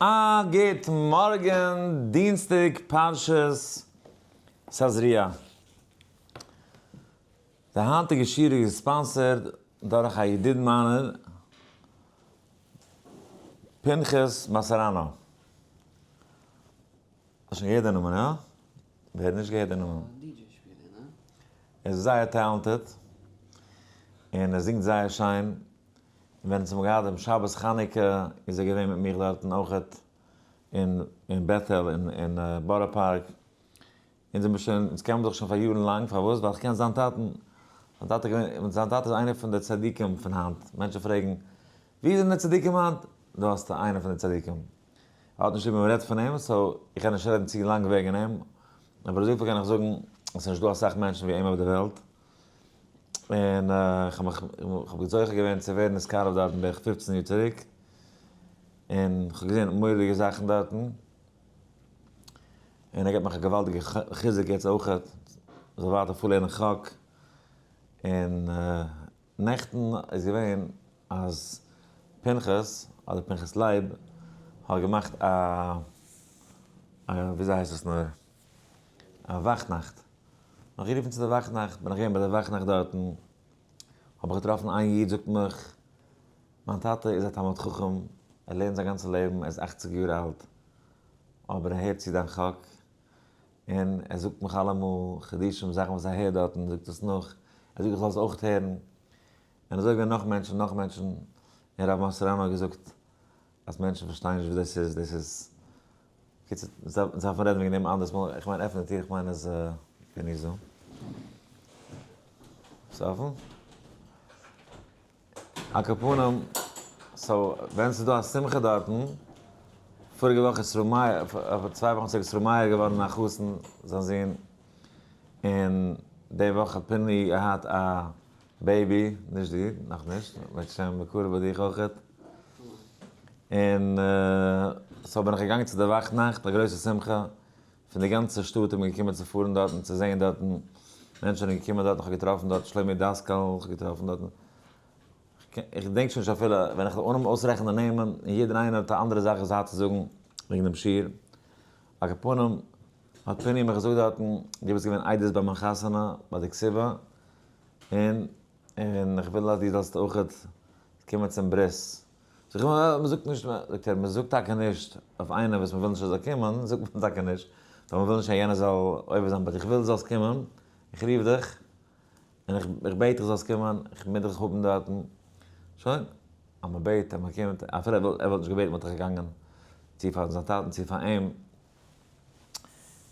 א גוט מארגן, דינסטאג פרשת תזריע. די היינטיגע שיעור איז גע sponsored דורך א ידיד מיינער פנחס מאסעראנא. האסט שוין געהערט די נאמען, הא? ווער האט נישט געהערט די נאמען? ער איז זייער talented און ער זינגט זייער שיין. און ווען אונז האבן געהאט דעם שבת חנוכה איז ער געווען מיט מיך דארטן אויכעט אין אין בעטעל אין אין בארא פארק. אונז זעמיר שוין, אונז קענען זיך שוין פאר יארן לאנג, פארוואס? ווייל איך קען זיין טאטן. זיין טאטע איז געווען, זיין טאטע איז איינער פון די צדיקים פון היינט. מענטשן פרעגן, ווי זענען די צדיקים היינט? דא האסטו איינער פון די צדיקים. ער האט נישט ליב ווען מ'רעדט פון אים, so איך קען נישט רעדן צו לאנג וועגן אים, אבער אזויפיל קען איך זאגן, אז ס'איז נישט דא אסאך מענטשן ווי אים אויף די וועלט. און איך האב מיך, איך האב זוכה געווען צו ווערן נתקרב דארטן בערך 15 יאר צוריק, און איך האב געזען מורא'דיגע זאכן דארטן, און ער געבט מיך א געוואלדיגע חיזוק יעצט אויכעט, זאל ווייטער פארלערנען חק, און נעכטן איז געווען אז פנחס, אדער פנחס לייב, האט געמאכט א, וויאזוי הייסט עס נאר, א וואכנאכט. נאך גערופן צו די וואכנאכט, בין איך געווען ביי די וואכנאכט דארטן, האב איך געטראפן איין איד זאגט מיך, מיין טאטע איז א תלמיד חכם, ער לערנט זיין גאנצע לעבן, ער איז 80 יאר אלט, אבער ער הערט צו דיין חק, און ער זאגט מיך אלעמאל חידושים, זאכן וואס ער הערט דארטן, זאגט עס נאך, ער זאגט איך זאל עס אויך הערן, און אזוי געווען נאך מענטשן, נאך מענטשן, און רב מאסטעראנא האט געזאגט אז מענטשן פארשטייען נישט וואס דאס איז, דאס איז, קיצור, אונז דארפן רעדן וועגן דעם אנדערס מאל, איך מיין עפן די טיר, איך מיין אז איך בין נישט דא. ס'איז אפן? על כל פנים, so ווען ס'איז דא א שמחה דארטן, פאריגע וואך איז ר' מאיר, צוויי וואכן צוריק איז ר' מאיר געווארן א חתן, זיין זון, און די וואך האט פיני געהאט א baby, נישט דו, נאכנישט, ברוך השם בקרוב ביי דיך אויכעט. און so בין איך געגאנגען צו די וואכנאכט, א גרויסע שמחה, פון די גאנצע שטאט איז מען געקומען צו פארן דארטן, צו זען דארטן, מענטשן זענען געקומען דארטן, איך האב געטראפן דארט שלומי דאסקאל, איך האב געטראפן דארטן, איך געדענק שוין נישט אפילו, ווען איך וועל אנהויבן אויסרעכענען די נעמען, און יעדער איינער האט א אנדערע זאך וואס ער האט צו זאגן וועגן דעם שיעור. על כל פנים, האט פיני מיך געזאגט דארטן, דו ביסט געווען עדות ביי מיין חתונה, ביי די כתובה, און און איך וויל אז דו זאלסט אויכעט קומען צום ברית. זאג איך אים, מען זאגט נישט, זאגט ער, מען זאגט טאקע נישט אויף איינער וואס מען וויל נישט ער זאל קומען, זאגט מען טאקע נישט, ווייל מען וויל נישט אז יענער זאל עובר זיין, but איך וויל דו זאלסט קומען, איך רוף דיך, און איך איך בעט דיך זאלסט קומען, איך מוז דיך האבן דארטן. שוין, אז מען בעט אז מען קומט, אפילו ער וואלט נישט געבעטן וואלט איך געגאנגען, צו פאר זיין טאטן צו פאר אים.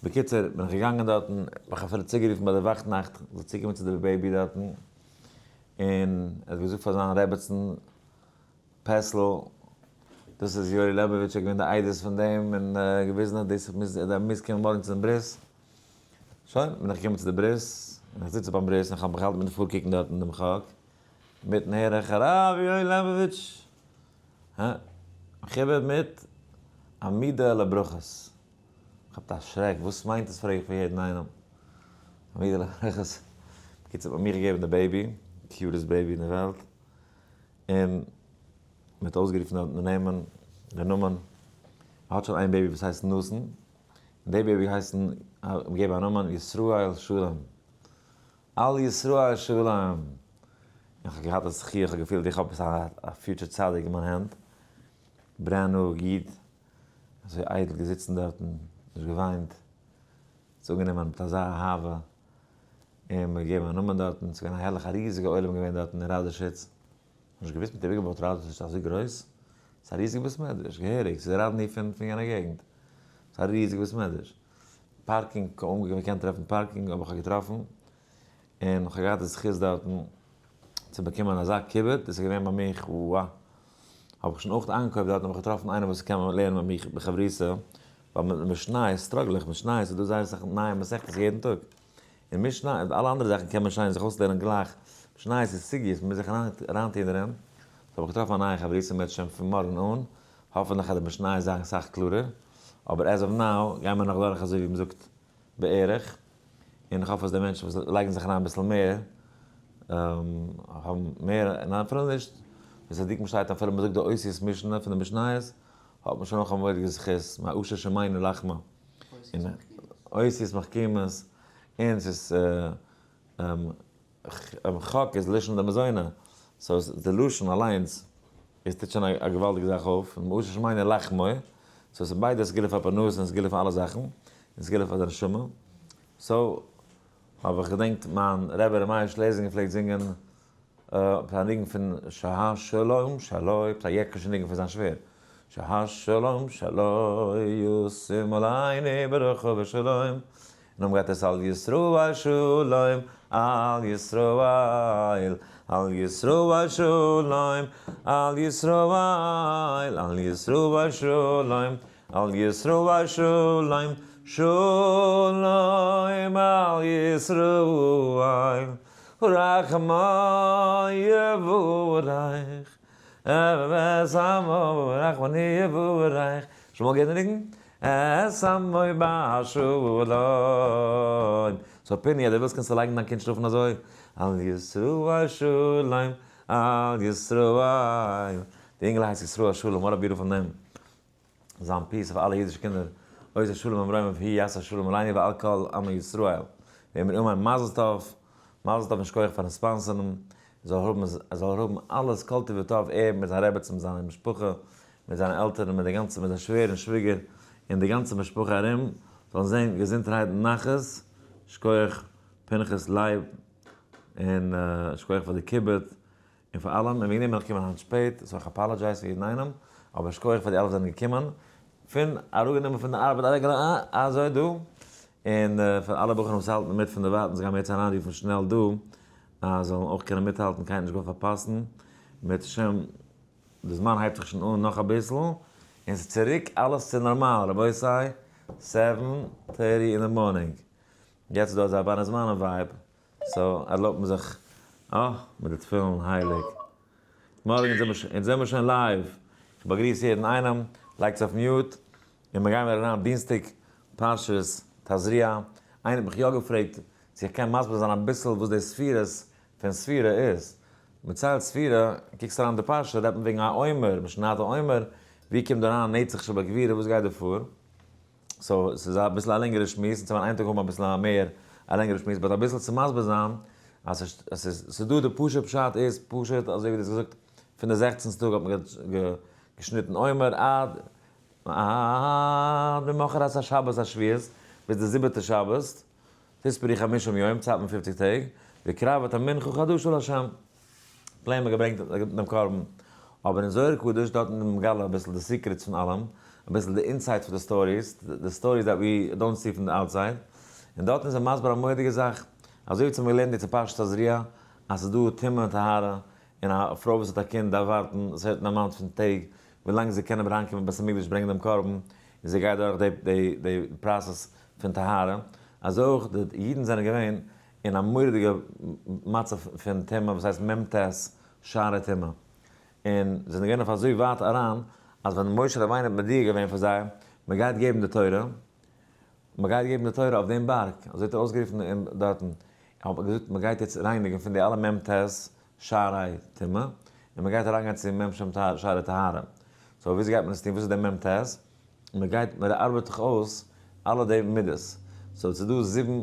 בקיצור, בין איך געגאנגען דארטן, מיך אפילו צוגערופן ביי די וואכנאכט, איך זאל צוקומען צו די baby דארטן, און ער האט געזאגט פאר זיין רעבעצן, פעסל, דאס איז יואלי לעבאוויטש, ער איז געווען די עדות פון דעם, און געוויזן אז דאס מוז, ער מוז קומען מארגן צום ברית. שוין, בין איך געקומען צו די ברית, און איך זיץ ביים ברית, און איך האב מיך געהאלטן מיטן פארקוקן דארטן דעם חק, אינמיטן הער איך הרב יואלי לעבאוויטש! הא? מכובד מיט עמידה לברכות. כאפט א שרעק, וואס מיינט עס פרעג איך פון יעדן איינעם. עמידה לברכות. בקיצור האט מען מיך געגעבן די baby, cutest baby אין די וועלט, און מען האט אויסגערופן דארט די נעמען, די נאמען, מען האט שוין איין baby וואס הייסט נתן, און די baby הייסן, געגעבן א נאמען ישראל שלום. על ישראל שלום! איך האב געהאט א זכי', איך האב געפילט איך האב עפעס א future צדיק אין מיין הענט, brand new איד, אזוי איידל געזיצן דארטן, נישט געוויינט, עס אנגענומען מיט אזא אהבה, און מיר געגעבן א נאמען דארטן, עס איז געווען א הערליכע א ריזיגע עולם געווען דארטן אין ראדאשיץ, נישט געוואוסט מ'האט איבערגעבויט ראדאשיץ אזוי גרויס, ס'איז א ריזיגע בית מדרש, געהעריג, ס'איז ראדני פון יענע געגנט, ס'איז א ריזיגע בית מדרש. parking, קוים געקענט טרעפן parking, אבער כ'האב געטראפן, און כ'האב געהאט די זכות דארטן צו באקומען אזא כיבוד, דאס איז געווען ביי מיך וואו. האב איך שוין אויך איינגעקויפט דארטן, האב איך געטראפן איינער וואס קען לערנען מיט מיך בחברותא, ווייל מיט משניות struggle איך, משניות איז דא זייער אסאך נייע מסכתות יעדן טאג, און משנה, אלע אנדערע זאכן קען מען שיין זיך אויסלערנען גלייך, משניות איז סוגיות, מ'מוז זיך אריינטוען דערין, so האב איך געטראפן א נייע חברותא אם ירצה השם פון מארגן אן, האפענטליך אז די משניות זיין אסאך קלארער, אבער as of now גייען מיר נאך דורך אזוי ווי מ'זאגט בערך, און איך האף אז די מענטשן וואס לייגן זיך אריין אביסל מער האבן מער, און אפילו נישט, ווי צדיקים שטייט אפילו מ'זאגט די אותיות משנה פון די משניות. האט מען שוין אויך א מורא'דיגע זכות, מאשר שמינו לחמה, און אותיות מחכימות, און ס'איז חק איז לשון דמזונא, so די לשון אליינס איז טוט שוין א געוואלדיגע זאך אויף, און מאשר שמינו לחמו, so ס'איז ביידע סגולה פאר פרנסה און סגולה פאר אלע זאכן, און סגולה פאר די נשמה, so האב איך געדענקט מיין רבי ר' מאיר שלעזינגער פלעגט זינגען עפעס א ניגון פון שהשלום שלו, עפעס א יעקישע ניגון פון זיין שווער, שהשלום שלו ישים עלינו ברכה ושלום, און נאכדעם גייט עס על ישראל שלום, על ישראל, על ישראל שלום, על ישראל, על ישראל שלום, על ישראל שלום, שלום על ישראל. רחמי יבורך, את עמו רחמני יבורך. שוין אמאל געהערט די ניגון? את עמו בשלום. so פיני אז דו ווילסט קענסטו לייגן דיין קינד שלאפן אזוי, על ישראל שלום, על ישראל. די אינגעלע הייסט ישראל שלום, what a beautiful name. זיין peace אויף אלע אידישע קינדער, עושה שלום במרומים והוא יעשה שלום עלינו ועל כל עמו ישראל. ואמרו אמן, מזל טוב, מזל טוב און שכוח פארן sponsor ן, ער זאל האבן, ער זאל האבן אלעס כל טוב וטוב, ער מיט זיין רעבעצן, מיט זיין משפחה, מיט זיינע עלטערן, מיט די גאנצע, מיט זיין שווער און שוויגער, און די גאנצע משפחה ארום, זאלן זען געזונטערהייט און נחת, שכוח פנחס לייב, און שכוח פאר די כיבוד, און פאר אלעם, און וועגן דעם בין איך געקומען היינט שפעט, so איך apologize פאר יעדן איינעם, אבער שכוח פאר די אלע וואס זענען געקומען, פון אראפגענומען פון די ארבעט אוועק אזוי דא, און פאר אלע בחורים וואס האלטן מיט פון דערווייטנס גיימיר יעצט אריינרופן שנעל דא, אז זאלן אויך קענען מיטהאלטן קיינער נישט גאר פארפאסן, בעזרת השם די זמן הייבט זיך שוין אן נאך אביסל, און ס'איז צוריק אלעס צו נארמאל רבותי, seven thirty אין די morning, יעצט איז דא אזא בין הזמנים vibe. so ערלויבט מען זיך אה, מיט די תפילין הייליג. מארגן אונז זעמער שוין live. איך באגריס יעדן איינעם, לייגטס אויף mute, און מיר גיימער אריין דינסטאג פרשת תזריע. איינער האט מיך יא געפרעגט צו איך קען מסביר זיין אביסל וואס די ספירות פון ספירה איז. מען ציילט ספירה, קוקסט אריין די פרשה רעדט מען וועגן א עומר, מען שניידט א עומר, ווי קומט דא אריין נצח שבגבורה, וואס גייט דא פאר? so ס'איז אביסל א לענגערע שמועס, אונז וועלן איין טאג האבן אביסל א מער א לענגערע שמועס, but אביסל צו מסביר זיין אז ס'איז ס'איז דא די פשוט פשט איז פשוט אזוי ווי דו האסט געזאגט פון די זעכצנסטע טאג האט מען געשניטן עומר עד עד ממחרת השבת השביעית ביז די זיבעטע שבת תספרי חמישים יום ציילט מען פופציג טעג והקרבת המנחה חדשה לה'. plain מען געברענגט דעם קרבן, אבער אין זוהר הקדוש דארט איז מען מגלה אביסל די secrets פון אלעם, אביסל די inside פון די stories, די stories that we don't see פון די outside, און דארטן איז ער מסביר א מורא'דיגע זאך, אזוי ווי צו האבן געלערנט יעצט אין פרשת תזריע, אז ס'איז דא טומאה און טהרה, און א פרוי וואס האט א קינד דארף ווארטן certain amount פון טעג ווילאנג זי קען אריינקומען אין בית המקדש ברענגען דעם קרבן, און זי גייט דורך די די process פון טהרה, אזוי אויך די אידן זענען געווען אין א מורא'דיגע מצב פון טומאה וואס הייסט מ ט שערי טומאה, און זיי זענען געווען אויף אזוי ווייט אריין אז ווען משה רבינו האט מודיע געווען פאר זיי מען גייט געבן די תורה, מען גייט געבן די תורה אויף דעם בארג, אזוי האט ער אויסגערופן אין דארטן, האט מען געזאגט מען גייט יעצט רייניגן פון די אלע מ ט שערי טומאה, און מען גייט אריינגיין צו מ ש שערי טהרה, so וויאזוי גייט מען עס טון, וואס איז די מ ט? מען גייט מען ארבעט זיך אויס אלע די מידות, so ס'איז דא זיבן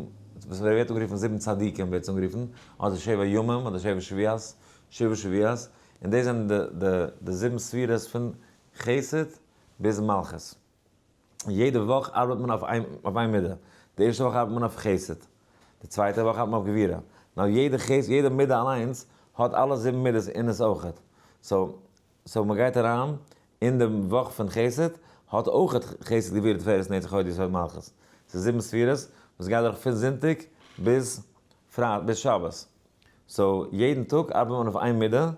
וואס ווערט אנגערופן זיבן צדיקים ווערט עס אנגערופן, אדער שבע ימים אדער שבע שבועות, שבע שבועות, און דאס זענען די די די זיבן ספירות פון חסד ביז מלכות, יעדע וואך ארבעט מען אויף איין אויף איין מידה, די ערשטע וואך ארבעט מען אויף חסד, די צווייטע וואך ארבעט מען אויף גבורה, נאר יעדע חסד יעדע מידה אליינס האט אלע זיבן מידות אין עס אויכעט, so so מען גייט אריין אין די וואך פון חסד, האט אויך חסד גבורה תפארת נצח הוד יסוד מלכות, ס'איז זיבן ספירות וואס גייט דורך פון זונטאג ביז פרייטאג ביז שבת, so יעדן טאג ארבעט מען אויף איין מידה,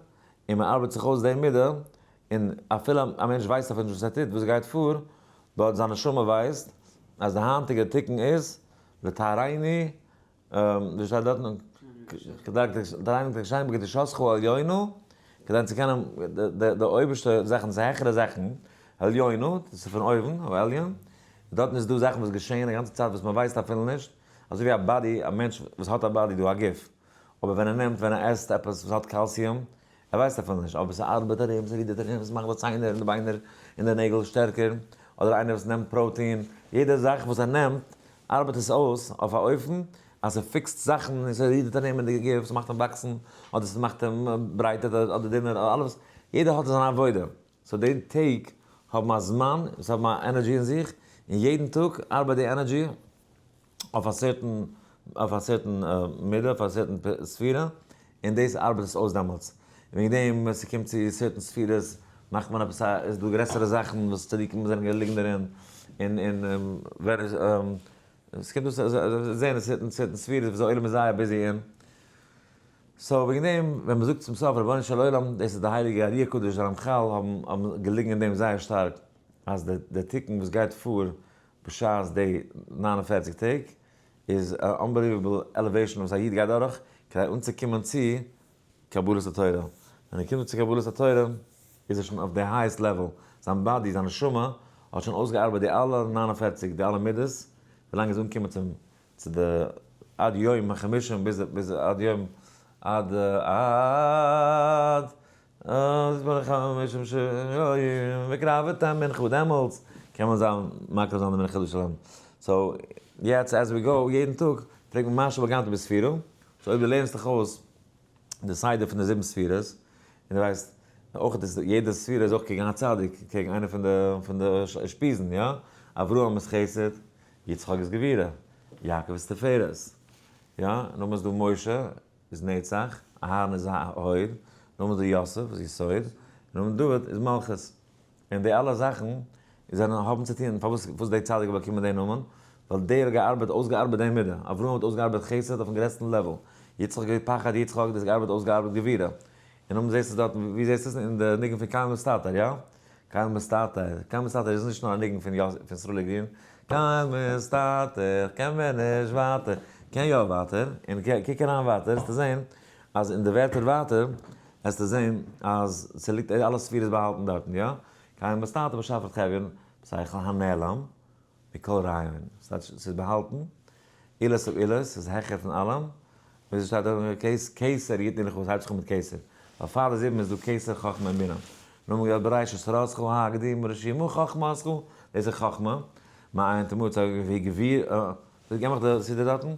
און מען ארבעט זיך אויס די מידה, און אפילו א מענטש ווייסט אפילו נישט וואס ער טוט, וואס גייט פאר, but זיין נשמה ווייסט אז די היינטיגע תיקון איז לטהרני ווי שטייט דארטן? כדי תקשיים בקדושתך העליונה, כדי צו קענען די אויבערשטע זאכן, דאס איז העכערע זאכן, העליונה, דאס איז פון אויבן, העליון, דארטן איז דא זאכן וואס געשעען די גאנצע צייט וואס מען ווייסט אפילו נישט, אזוי ווי א body, א מענטש וואס האט א body דא, א גוף, אבער ווען ער נעמט, ווען ער עסט עפעס וואס האט calcium. ער ווייסט אפילו נישט, אבער ס'ארבעט ארום, ס'רודערט ארום, ס'מאכט די ציינער און די ביינער און די נעגל שטערקער, אדער איינער וואס נעמט protein, יעדע זאך וואס ער נעמט ארבעט עס אויס אויף א אופן אז ס'פיקסט זאכן און ס'רודערט ארום אין די גוף, ס'מאכט אים וואקסן, אדער ס'מאכט אים ברייטער אדער דינער, אדער אלעס, יעדער האט זיין עבודה, so די טעג האבן א זמן, זיי האבן א energy אין זיך, און יעדן טאג ארבעט די energy אויף א certain, אויף א certain מידה, אויף א certain ספירה, און דאס ארבעט עס אויס דעמאלטס. און וועגן דעם ווען ס'קומט צו certain ספירות מאכט מען עפעס א, איז דא גרעסערע זאכן וואס צדיקים זענען געליגן דערין, און און ווען עס קומט אויס זעהן certain certain ספירות וואס די עולם איז זייער busy אין. so וועגן דעם ווען מ'זאגט צום סוף רבונו של עולם, דאס איז די הייליגע ארי הקדוש די רמחל האבן האבן געליגן אין דעם זייער שטארק, אז די די תיקון וואס גייט פאר בשעת די 49 טעג איז א unbelievable elevation וואס א איד גייט דורך כדי אנצוקומען צו קבלת התורה. ווען ער קומט אן צו קבלת התורה איז ער שוין אויף די highest level, זיין body, זיין נשמה האט שוין אויסגעארבעט די אלע 49, די אלע מידות, ווילאנג ער איז אנגעקומען צום צו די עד יום החמישים ביז ביז עד יום עד עד אז ברוך חמישים שיום וקרבת המנחה דעמאלטס קען מען זיין מקריב זיין די מנחה לשלום. so יעצט as we go יעדן טאג פרעגט מען מה שפגמת בספירה, so אויב דו לערנסט דיך אויס די סדר פון די זיבן ספירות, און דו ווייסט אויך איז יעדע ספירה איז אויך קעגן א צדיק, קעגן איינע פון די פון די אושפיזין, יא? אברהם איז חסד, יצחק איז גבורה, יעקב איז תפארת, יא? נאכדעם איז דא משה איז נצח, אהרן איז הוד, נאכדעם איז דא יוסף איז יסוד, נאכדעם דוד איז מלכות. און די אלע זאכן זענען האבן צו טון פארוואס וואס די צדיק האט באקומען די נאמען, ווייל דער האט געארבעט אויסגעארבעט די מידה, אברהם האט אויסגעארבעט חסד אויפן גרעסטן level, יצחק איז פחד יצחק, דאס געארבעט אויסגעארבעט גבורה. און נאכדעם זעסטו עס דארט, ווי זעסטו עס? אין די ניגון פון קל מסתתר, יא? קל מסתתר, קל מסתתר איז נישט נאר א ניגון פון פון סרולי גרין, קל מסתתר, קען מען נישט ווייטער, קען יא ווייטער, און קוק אריין ווייטער וועסטו זען אז אין די ווערטער ווייטער וועסטו זען אז ס'ליגט אלע ספירות באהאלטן דארטן, יא? קל מסתתר בשפת חביון, בשכל הנעלם, מכל רעיון, ס'טייטש ס'איז באהאלטן, עילת העילות, ס'איז העכער פון אלעם, וויאזוי שטייט דארט אין קעיס, כתר יתנו לך וואס הייבט זיך אן מיט כתר, ווייל פאר די זיבן איז דא כתר חכמה און בינה, נאמען געווען בראשית תורתך הקדימה רשימה חכמתך, דאס איז חכמה, מאין תמצא ווי גביר, געב מיך די סידור דארטן.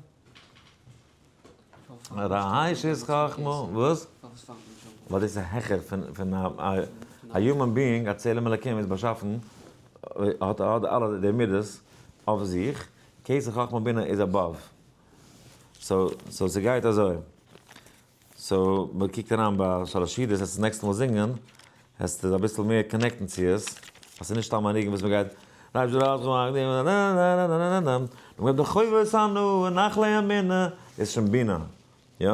ראשית חכמה, וואס? ווייל דאס איז העכער פון א human being, א צלם אלקים איז באשאפן, האט אלע די מידות אויף זיך, כתר חכמה בינה איז above. so ס'גייט אזוי. so מ'קוקט אריין ביי שלש סעודות, וועסטו נעקסטע מאל זינגען, וועסטו אביסל מער connect ן צו עס, אז ס'איז נישט סתם א ניגון וואס מ'גייט דאס איז שוין בינה, יא?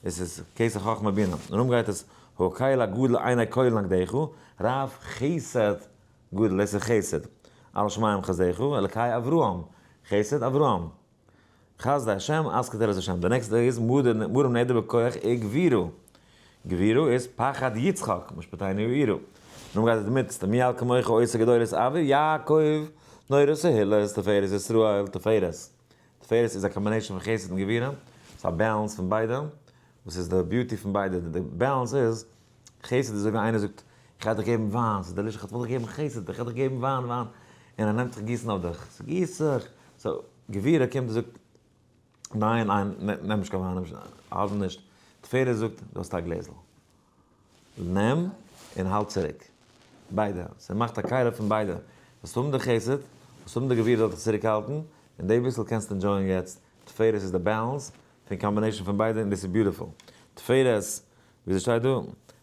דאס איז כתר חכמה בינה. און ארום גייט עס, הקל הגדול עיני כל לנגדך, רב חסד גדול, דאס איז חסד. על השמים חסדך, אלקי אברהם, חסד אברהם. חסדי השם, אזכיר תהלת השם. די נעקסטע איז מרום נדר בכח וגבורה. גבורה איז פחד יצחק, משפטינו יאירו. נו גייט עס מיט, מי אל כמוך עושה גדולות אביר יעקב, נורא תהילות, תפארת ישראל, תפארת. תפארת איז א combination פון חסד און גבורה, ס'איז א balance פון ביידע, וואס איז די beauty פון ביידע, די balance איז, חסד איז אזוי ווי איינער זאגט, איך גיי דיך געבן וויין, ס'איז delicious, איך וויל דיך געבן חסד, איך גיי דיך געבן וויין, וויין, און ער נעמט זיך גיסן אויף דיך, ס'גיסט זיך, so גבורה קומט און זאגט, ניין ניין, נעם נישט קיין וויין, נעם נישט, האב נישט, תפארת זאגט, דו האסט א גלעזל, נעם און האלט צוריק, ביידע, ס'מאכט א כלי פון ביידע, זאלסט האבן די חסד, זאלסט האבן די גבורה זאל דיך צוריק האלטן, און די ביסל קענסטו enjoy ען יעצט, תפארת איז די balance פון combination פון ביידע און דאס איז beautiful, תפארת, וויאזוי שטייט דא?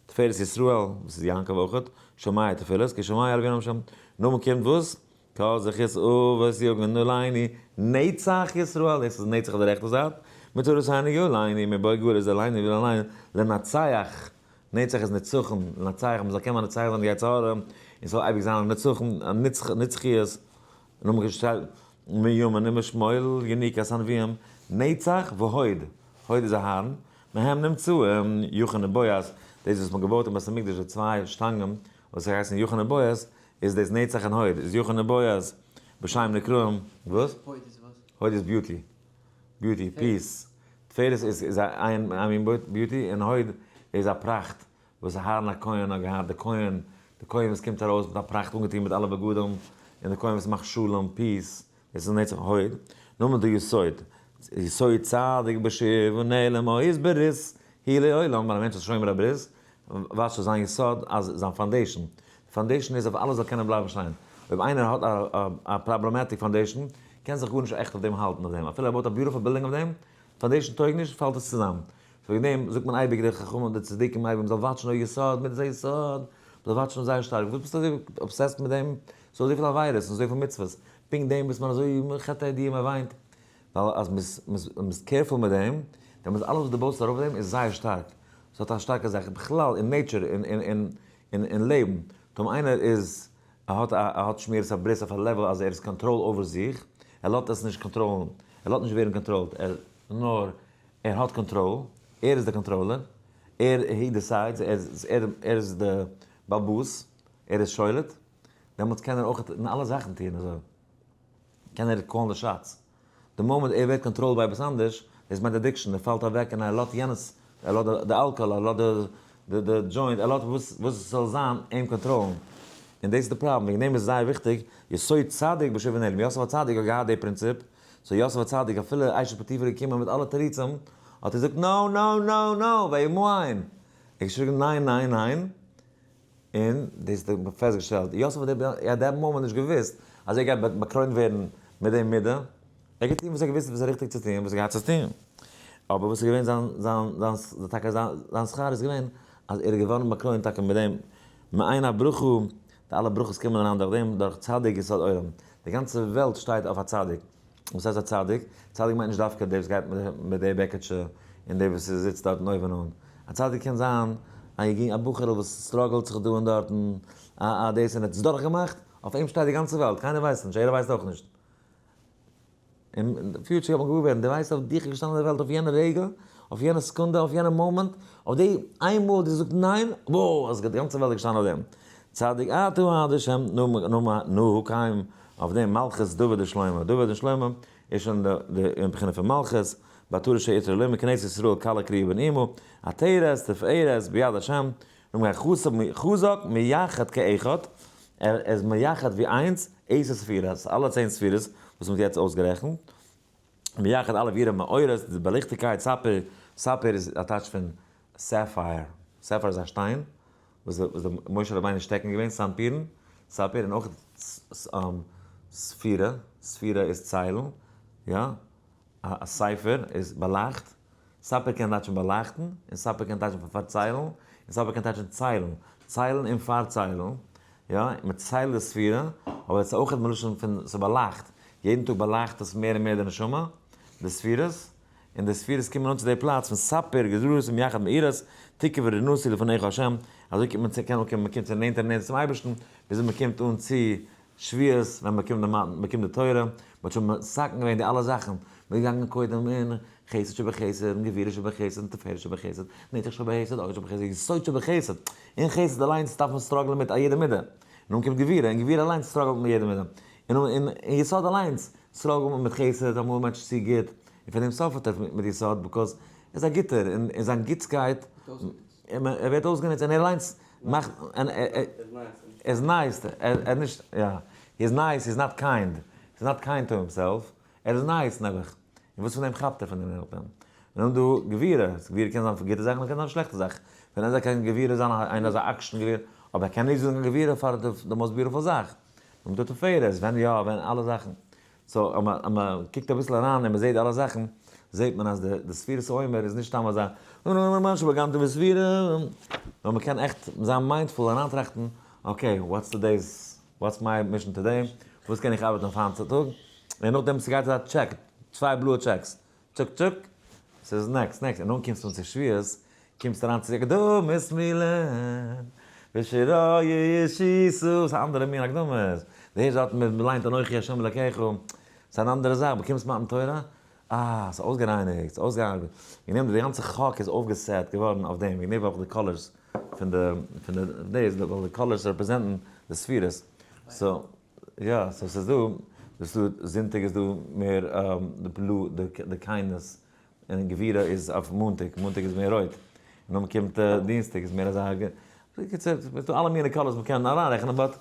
תפארת ישראל, וואס איז יעקב אויכעט, שומע תפילות, כי שומע אבינו שם, נאכדעם קומט וואס? קה זכות אבות יגן עלינו, נצח ישראל, דאס איז נצח אויף די רעכטע זייט, מצורתנו גאלנו, מבוא גלות עלינו ועלינו, לנצח, נצח איז נצחון, לנצח, מען זאל קענען מנצח זיין די יצר הרע, און ס'זאל אייביג זיין א נצחון, א נצחיות, און נאכדעם שטייט מימין ומשמאל יניקת הנביאים, נצח והוד, הוד איז אהרן, מהם נמצאים יכין און בועז, דאס וואס מען האט געבויט אין בית המקדש די צוויי שטאנגען וואס הייסן יכין און בועז, איז דאס נצח און הוד, איז יכין און בועז בשם נקראים, וואס? הוד איז וואס? הוד איז beauty, beauty, peace, תפארת איז איין מין beauty און הוד איז א פראכט. וואס אהרן הכהן האט געהאט, די כהן, די כהן וואס קומט ארויס מיט א פראכט אנגעטון מיט אלע בגדים, און די כהן וואס מאכט שלום, peace, דאס איז נצח הוד, נאמען די יסוד, יסוד צדיק בשוב ונעלם אות ברית היא לעולם, ווען א מענטש איז שומר הברית, ווייזט שוין זיין יסוד אז זיין foundation, די foundation איז אויף אלעס זאל קענען בלייבן שטיין, אויב איינער האט א problematic foundation, קען זיך גארנישט עכט אויף דעם האלטן אויף דעם, אפילו ער בויט א beautiful בילדינג אויף דעם, foundation טויג נישט, פאלט עס צוזאם. וועגן דעם זאגט מען אייביג די חכמים די צדיקים אייביג מ'זאל watch ן אויף יסוד, מיט די יסוד, מ'זאל watch ן זייער שטארק, וואס ביסטו אזוי obsessed מיט דעם, ס'דא אזויפיל עבירות און אזויפיל מצוות, פונקט דעם ביסט מען אזוי חטא הידיעה מען וויינט, ווייל אז מ'איז careful מיט דעם, דעמאלטס אלעס וואס דו בויסט ארויף דעם איז זייער שטארק, ס'האט א שטארקע זאך, בכלל אין nature אין לעבן, טאמער איינער איז האט א האט שמירת הברית אויף א level אז ער איז control over זיך, ער לאזט עס נישט קאנטראלן, ער לאזט נישט ווערן controlled, ער נאר ער האט קאנטראל, ער איז די controller, ער he decides, ער איז די באלבאס, ער איז שולט, דעמאלטס קען ער אויך אין אלע זאכן טוען אזוי, קען ער call ן די shots. די מאמענט ער ווערט controlled ביי עפעס אנדערש, דאס מיינט addiction, ער פאלט אוועק און ער לאזט יענעס, ער לאזט די אלקאהאל, ער לאזט די joint, ער לאזט וואס וואס עס זאל זיין אים קאנטראלן. און דאס איז די פראבלעם, וועגן דעם איז זייער וויכטיג, יסוד צדיק בשוב ונעלם, יוסף הצדיק האט געהאט די פרינציפ, so יוסף הצדיק אפילו אשת פוטיפר איז געקומען מיט אלע תירוצים, האט ער געזאגט no no no no, וימאן! ער האט געשריגן ניין ניין ניין, און דאס האט ער פעסטגעשטעלט, יוסף האט at that moment נישט געוואוסט אז ער גייט באקרוינט ווערן מיט די מידה, ער האט געטון וואס ער האט געוואוסט וואס איז ריכטיג צו טון, וואס ער האט געהאט צו טון, אבער וואס איז געווען זיין זיין זיין טאקע זיין שכר איז געווען אז ער איז געווארן באקרוינט טאקע מיט דעם מעין הברכה, די אלע ברכות קומען אריין דורך דעם, דורך צדיק יסוד עולם, די גאנצע וועלט שטייט אויף א צדיק. וואס הייסט א צדיק? צדיק מיינט נישט דווקא דער וואס גייט מיט די בעקעטשע און דער וואס זיצט דארטן אויבן אן. א צדיק קען זיין א יונג א בחור'ל וואס struggle ט זיך דא און דארטן, א א דאס און האט עס דורכגעמאכט, אויף אים שטייט די גאנצע וועלט, קיינער ווייסט נישט, ער ווייסט אויך נישט. אין future גייט מען געוואר ווערן, דו ווייסט אויף דיך איז געשטאנען די וועלט אויף יענע רגע, אויף יענע סעקונדע, אויף יענע מאמענט, אויף די איין מאל דו זאגסט ניין, wow, אז די גאנצע וועלט איז געשטאנען אויף דעם. צדיק אתה עד השם, נו נו הקיים אויף דעם מלכות דוד ושלמה, דוד און שלמה איז שוין די אין בחינה פון מלכות, בתרה שעטרה לאמה כנסת ישראל כלה קריאה בנעימה, עטרת תפארת ביד השם, נאמען חזק מיחד כאחד, ער איז מיחד ווי איינס, עשר ספירות, אלע צען ספירות וואס מען האט יעצט אויסגערעכנט, מיחד אלע וירא מאורות, די באליכטיגקייט, ספיר, ספיר איז א טייטש פון sapphire, sapphire איז א שטיין וואס די משה רבינו איז שטעקן געווען, סנפירן, ספיר, און אויך ספירה, ספירה איז ציילן, יא, א ספר איז באלייכט, ספר קען טייטשן באלייכטן, און ספר קען טייטשן פארציילן, און ספר קען טייטשן ציילן, ציילן און פארציילן, יא, מען ציילט די ספירה, אבער עס איז אויך מלשון פון ס'באלייכט, יעדן טאג באלייכט עס מער און מער די נשמה, די ספירות, און די ספירות קומען אן צו די פלאץ פון ספיר גזרות ומיחד מאירות, תקוה ורנתי לפניך ה', אזוי קומט מען צו קען אנקומען, מען קומט צו נענטער און נענטער צום אייבערשטן, ביז מען קומט אן צו שבועות ווען מען באקומט די מען באקומט די תורה, מען האט שוין מתקן געווען די אלע זאכן, מען איז געגאנגען קודם אין חסד שבחסד, און גבורה שבחסד, און תפארת שבחסד, נצח שבחסד, הוד שבחסד, יסוד שבחסד, אין חסד אליינס דארף מען struggle ען מיט א יעדע מידה, און נאכדעם קומט גבורה, און גבורה אליינס struggle ט מען מיט יעדע מידה, און אין יסוד אליינס struggle ט מען מיט חסד, אמאל א מענטש איז צו גוט, און פון דעם suffer ט ער מיט יסוד, because ער איז א גוטער, און זיין גוטסקייט, ער ווערט אויסגענוצט און ער אליינס מאכט, ער איז nice, ער איז נישט, יא, he איז nice, he is not kind, he is not kind to himself, ער איז nice נעבעך, און וואס פון דעם כאפט ער פון דעם נעבעך דעם. און דא גבורה, גבורה קען זיין פון גוטע זאכן און קען זיין שלעכטע זאכן, פון איין זייט קען גבורה זיין איינער אזא עקשן גביר, אבער ער קען נישט זאגן גבורה פאר די most beautiful זאך, און דא תפארת, ווען יא, ווען אלע זאכן. so אז מען קוקט אביסל אריין און מען זעט אלע זאכן, זעט מען אז די ספירת העומר איז נישט סתם אזא ספירה, נאר מען קען עכט זיין mindful אריינטראכטן, okay, what's today's, what's my mission today, וואס קען איך ארבעטן אויף היינט צו טאג, און נאכדעם ס'גייט אזא check, צוויי בלויע checks, טשוק טשוק, ס'איז next next, און נאכדעם קומסטו אן צו שבועות, קומסטו אריין צו אקדמות מילין, ושירה ישישו, ס'איז א אנדערע מין אקדמות, די ערשטע דארט מען ליינט אנכי ה' אלקיך, ס'איז אן אנדערע זאך, באקומסט מתן תורה, אה, ס'איז אויסגערייניגט, ס'איז אויסגעארבעט, וועגן דעם די גאנצע חק איז אויפגע set געווארן אויף דעם, וועגן דעם ווייל די colors פון די, פון די דאס, ווייל די colors represent ן די ספירות, so, יא, so ס'איז דא, דאס דא, זונטאג איז דא מער די blue, די kindness, און גבורה איז אויף מאנטאג, מאנטאג איז מער רויט. און נאכדעם קומט דינסטאג איז מער אזא, בקיצור, ס'איז דא אלע מיני colors מ'קען אריינרעכענען, but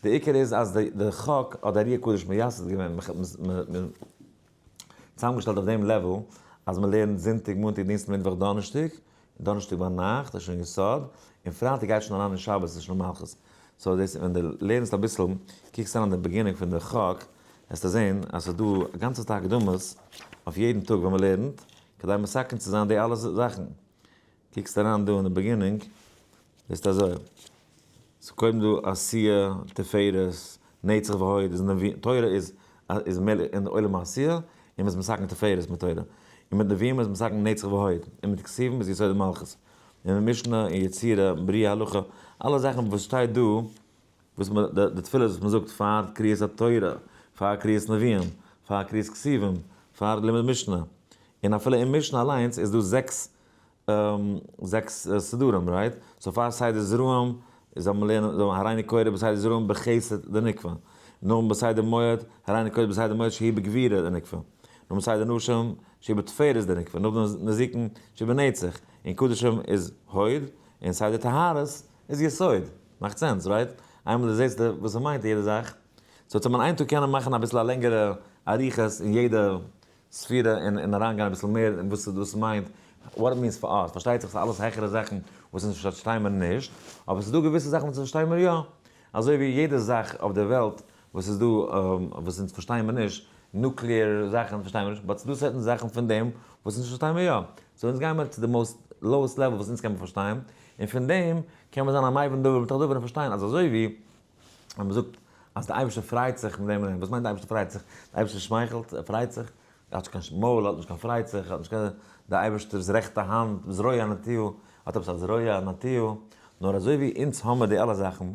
די עיקר איז אז די חק האט די ארי הקדוש מייסד געווען, צוזאמגעשטעלט אויף דעם level אז מ'לערנט זונטאג, מאנטאג, דינסטאג, מיטוואך, דאנערשטאג, דאנערשטאג ביינאכט איז שוין יסוד, און פרייטאג גייט שוין אריין אין שבת איז שוין מלכות. so דאס ווען דו לערנסט אביסל, קוקסט אריין די beginning פון די חק, וועסטו זען אז ס'איז דא א גאנצע צייט הקדמות אויף יעדן טאג ווען מ'לערנט, כדי מתקן צו זיין די אלע זאכן. קוקסט אריין דא אין די beginning, זעסטו אזוי, ס'איז קודם דא עשיה, תפארת, נצח והוד, איז נביא, תורה איז איז מלך אין עולם העשיה, און מ'איז מתקן תפארת מיט תורה. און מיט נביאים איז מתקן נצח והוד, און מיט כתובים איז יסוד ומלכות. און מיט משנה און יצירה, בריאה הלכה, אלע זאכן וואס שטייט דא, וואס מ' די תפילות וואס מ'זאגט פאר קריאת התורה, פאר קריאת נביאים, פאר קריאת כתובים, פאר לימוד משנה. און אפילו אין משנה אליינס איז דא זעקס זעקס סדרים, right? so פאר סדר זרעים זאל מען לערנען זאל מען הריני קורא בסדר זרעים בחסד דנוקבא. נאכדעם בסדר מועד, הריני קורא בסדר מועד שהיא בגבורה דנוקבא. נאכדעם בסדר נשים שהיא בתפארת דנוקבא. נאכדעם נזיקין שהיא בנצח. און קדשים איז הוד, און סדר טהרות איז יסוד. מאכט sense, right? איינמאל דו זעסט וואס ס'מיינט יעדע זאך. so צו מען איין טאג קענען מאכן אביסל א לענגערע אריכות אין יעדע ספירה און און אריינגיין אביסל מער אין וואס דאס מיינט, what it means for us, פארשטייט זיך ס'איז אלעס העכערע זאכן וואס אונז פארשטיי מיר נישט, אבער ס'איז דא געוויסע זאכן וואס פארשטיי מיר יא, אזוי ווי יעדע זאך אויף דער וועלט וואס איז דא וואס אונז פארשטיי מיר נישט, nuclear זאכן פארשטיי מיר נישט, but ס'איז דא certain זאכן פון דעם וואס אונז פארשטיי מיר יא, so אונז גיימיר צו די most lowest level וואס אונז קען מיר פארשטיין, און פון דעם קען מען זיין א מבין דבר מתוך דבר און פארשטיין אז אזוי ווי ווען מ'זאגט אז דער אייבערשטער פרייט זיך מיט דעם און דעם, וואס מיינט דער אייבערשטער פרייט זיך? דער אייבערשטער שמייכלט, ער פרייט זיך, ער האט נישט קיין מויל, ער האט נישט קיין פרייט זיך, ער האט נישט קיין, דער אייבערשטער'ס רעכטע האנט, זרוע נטויה, האט עפעס א זרוע נטויה, נאר אזוי ווי אונז האמער די אלע זאכן,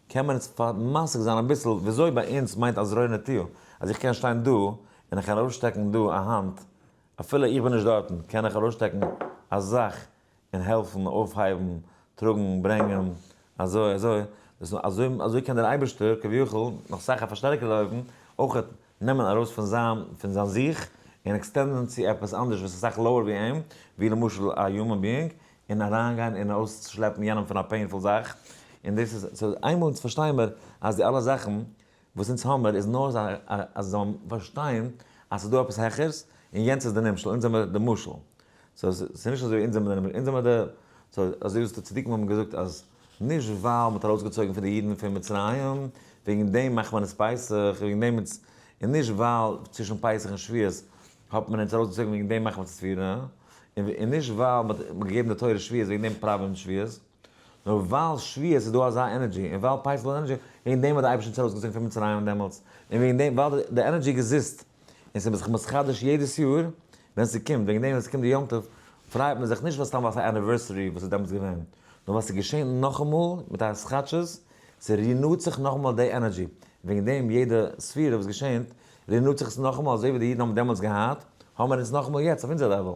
קען מען אונז משיג זיין אביסל וויאזוי ביי אונז מיינט א זרוע נטויה, אז איך קען שטיין דא און איך קען ארויסשטעקן דא א האנט, אפילו איך בין נישט דארטן, קען איך ארויסשטעקן א זאך און העלפן, אויפהייבן, טראגן, ברענגען, אזוי, אזוי, דאס איז אזוי, אזוי קען דער אייבערשטער כביכול, נאך סאך א פארשטערקערטע אופן, אויך נעמען ארויס פון זיין, פון זיין זיך, און extend ען צו עפעס אנדערש וואס איז סאך lower ווי אים, ווי למשל א human being, און אריינגיין און ארויסשלעפן יענעם פון א painful זאך, און דאס איז, so איינמאל אונז פארשטייען מיר אז די אלע זאכן וואס אונז האמער איז נאר אז זאל פארשטיין אז ס'איז דא עפעס העכערס, און יענץ איז די נמשל, אונז זעמער די משל. so ס'איז נישט אזוי ווי אונז זעמער די נמשל, אונז זעמער די, so אזוי ווי די צדיקים האבן געזאגט אז נישט ווייל מ'האט ארויסגעצויגן פון די אידן פון מצרים, וועגן דעם מאכט מען עס פסח, וועגן דעם איז, און נישט ווייל צווישן פסח און שבועות האט מען אונז ארויסגעצויגן וועגן דעם מאכט מען ספירה, און נישט ווייל מ'האט געגעבן די תורה שבועות וועגן דעם פראווען מיר שבועות. נאר ווייל שבועות איז דא אזא energy, און ווייל פסח איז דא energy, וועגן דעם האט דער אייבערשטער אונז ארויסגעצויגן פון מצרים דעמאלטס, און וועגן דעם, ווייל די energy exist, און ס'איז זיך מתחדש יעדעס יאר ווען ס'קומט, וועגן דעם ווען ס'קומט די יום טוב, פרייט מען זיך נישט ווייל סתם ווייל ס'איז א anniversary וואס איז דעמאלטס געווען, נאר ווייל ס'איז געשען נאכאמאל מיט א התחדשות, ס' renew ט זיך נאכאמאל די energy, וועגן דעם יעדע ספירה וואס געשענט, renew ט זיך עס נאכאמאל, אזוי ווי די אידן האבן דעמאלטס געהאט, האבן מיר אונז נאכאמאל יעצט אויף אונזער level,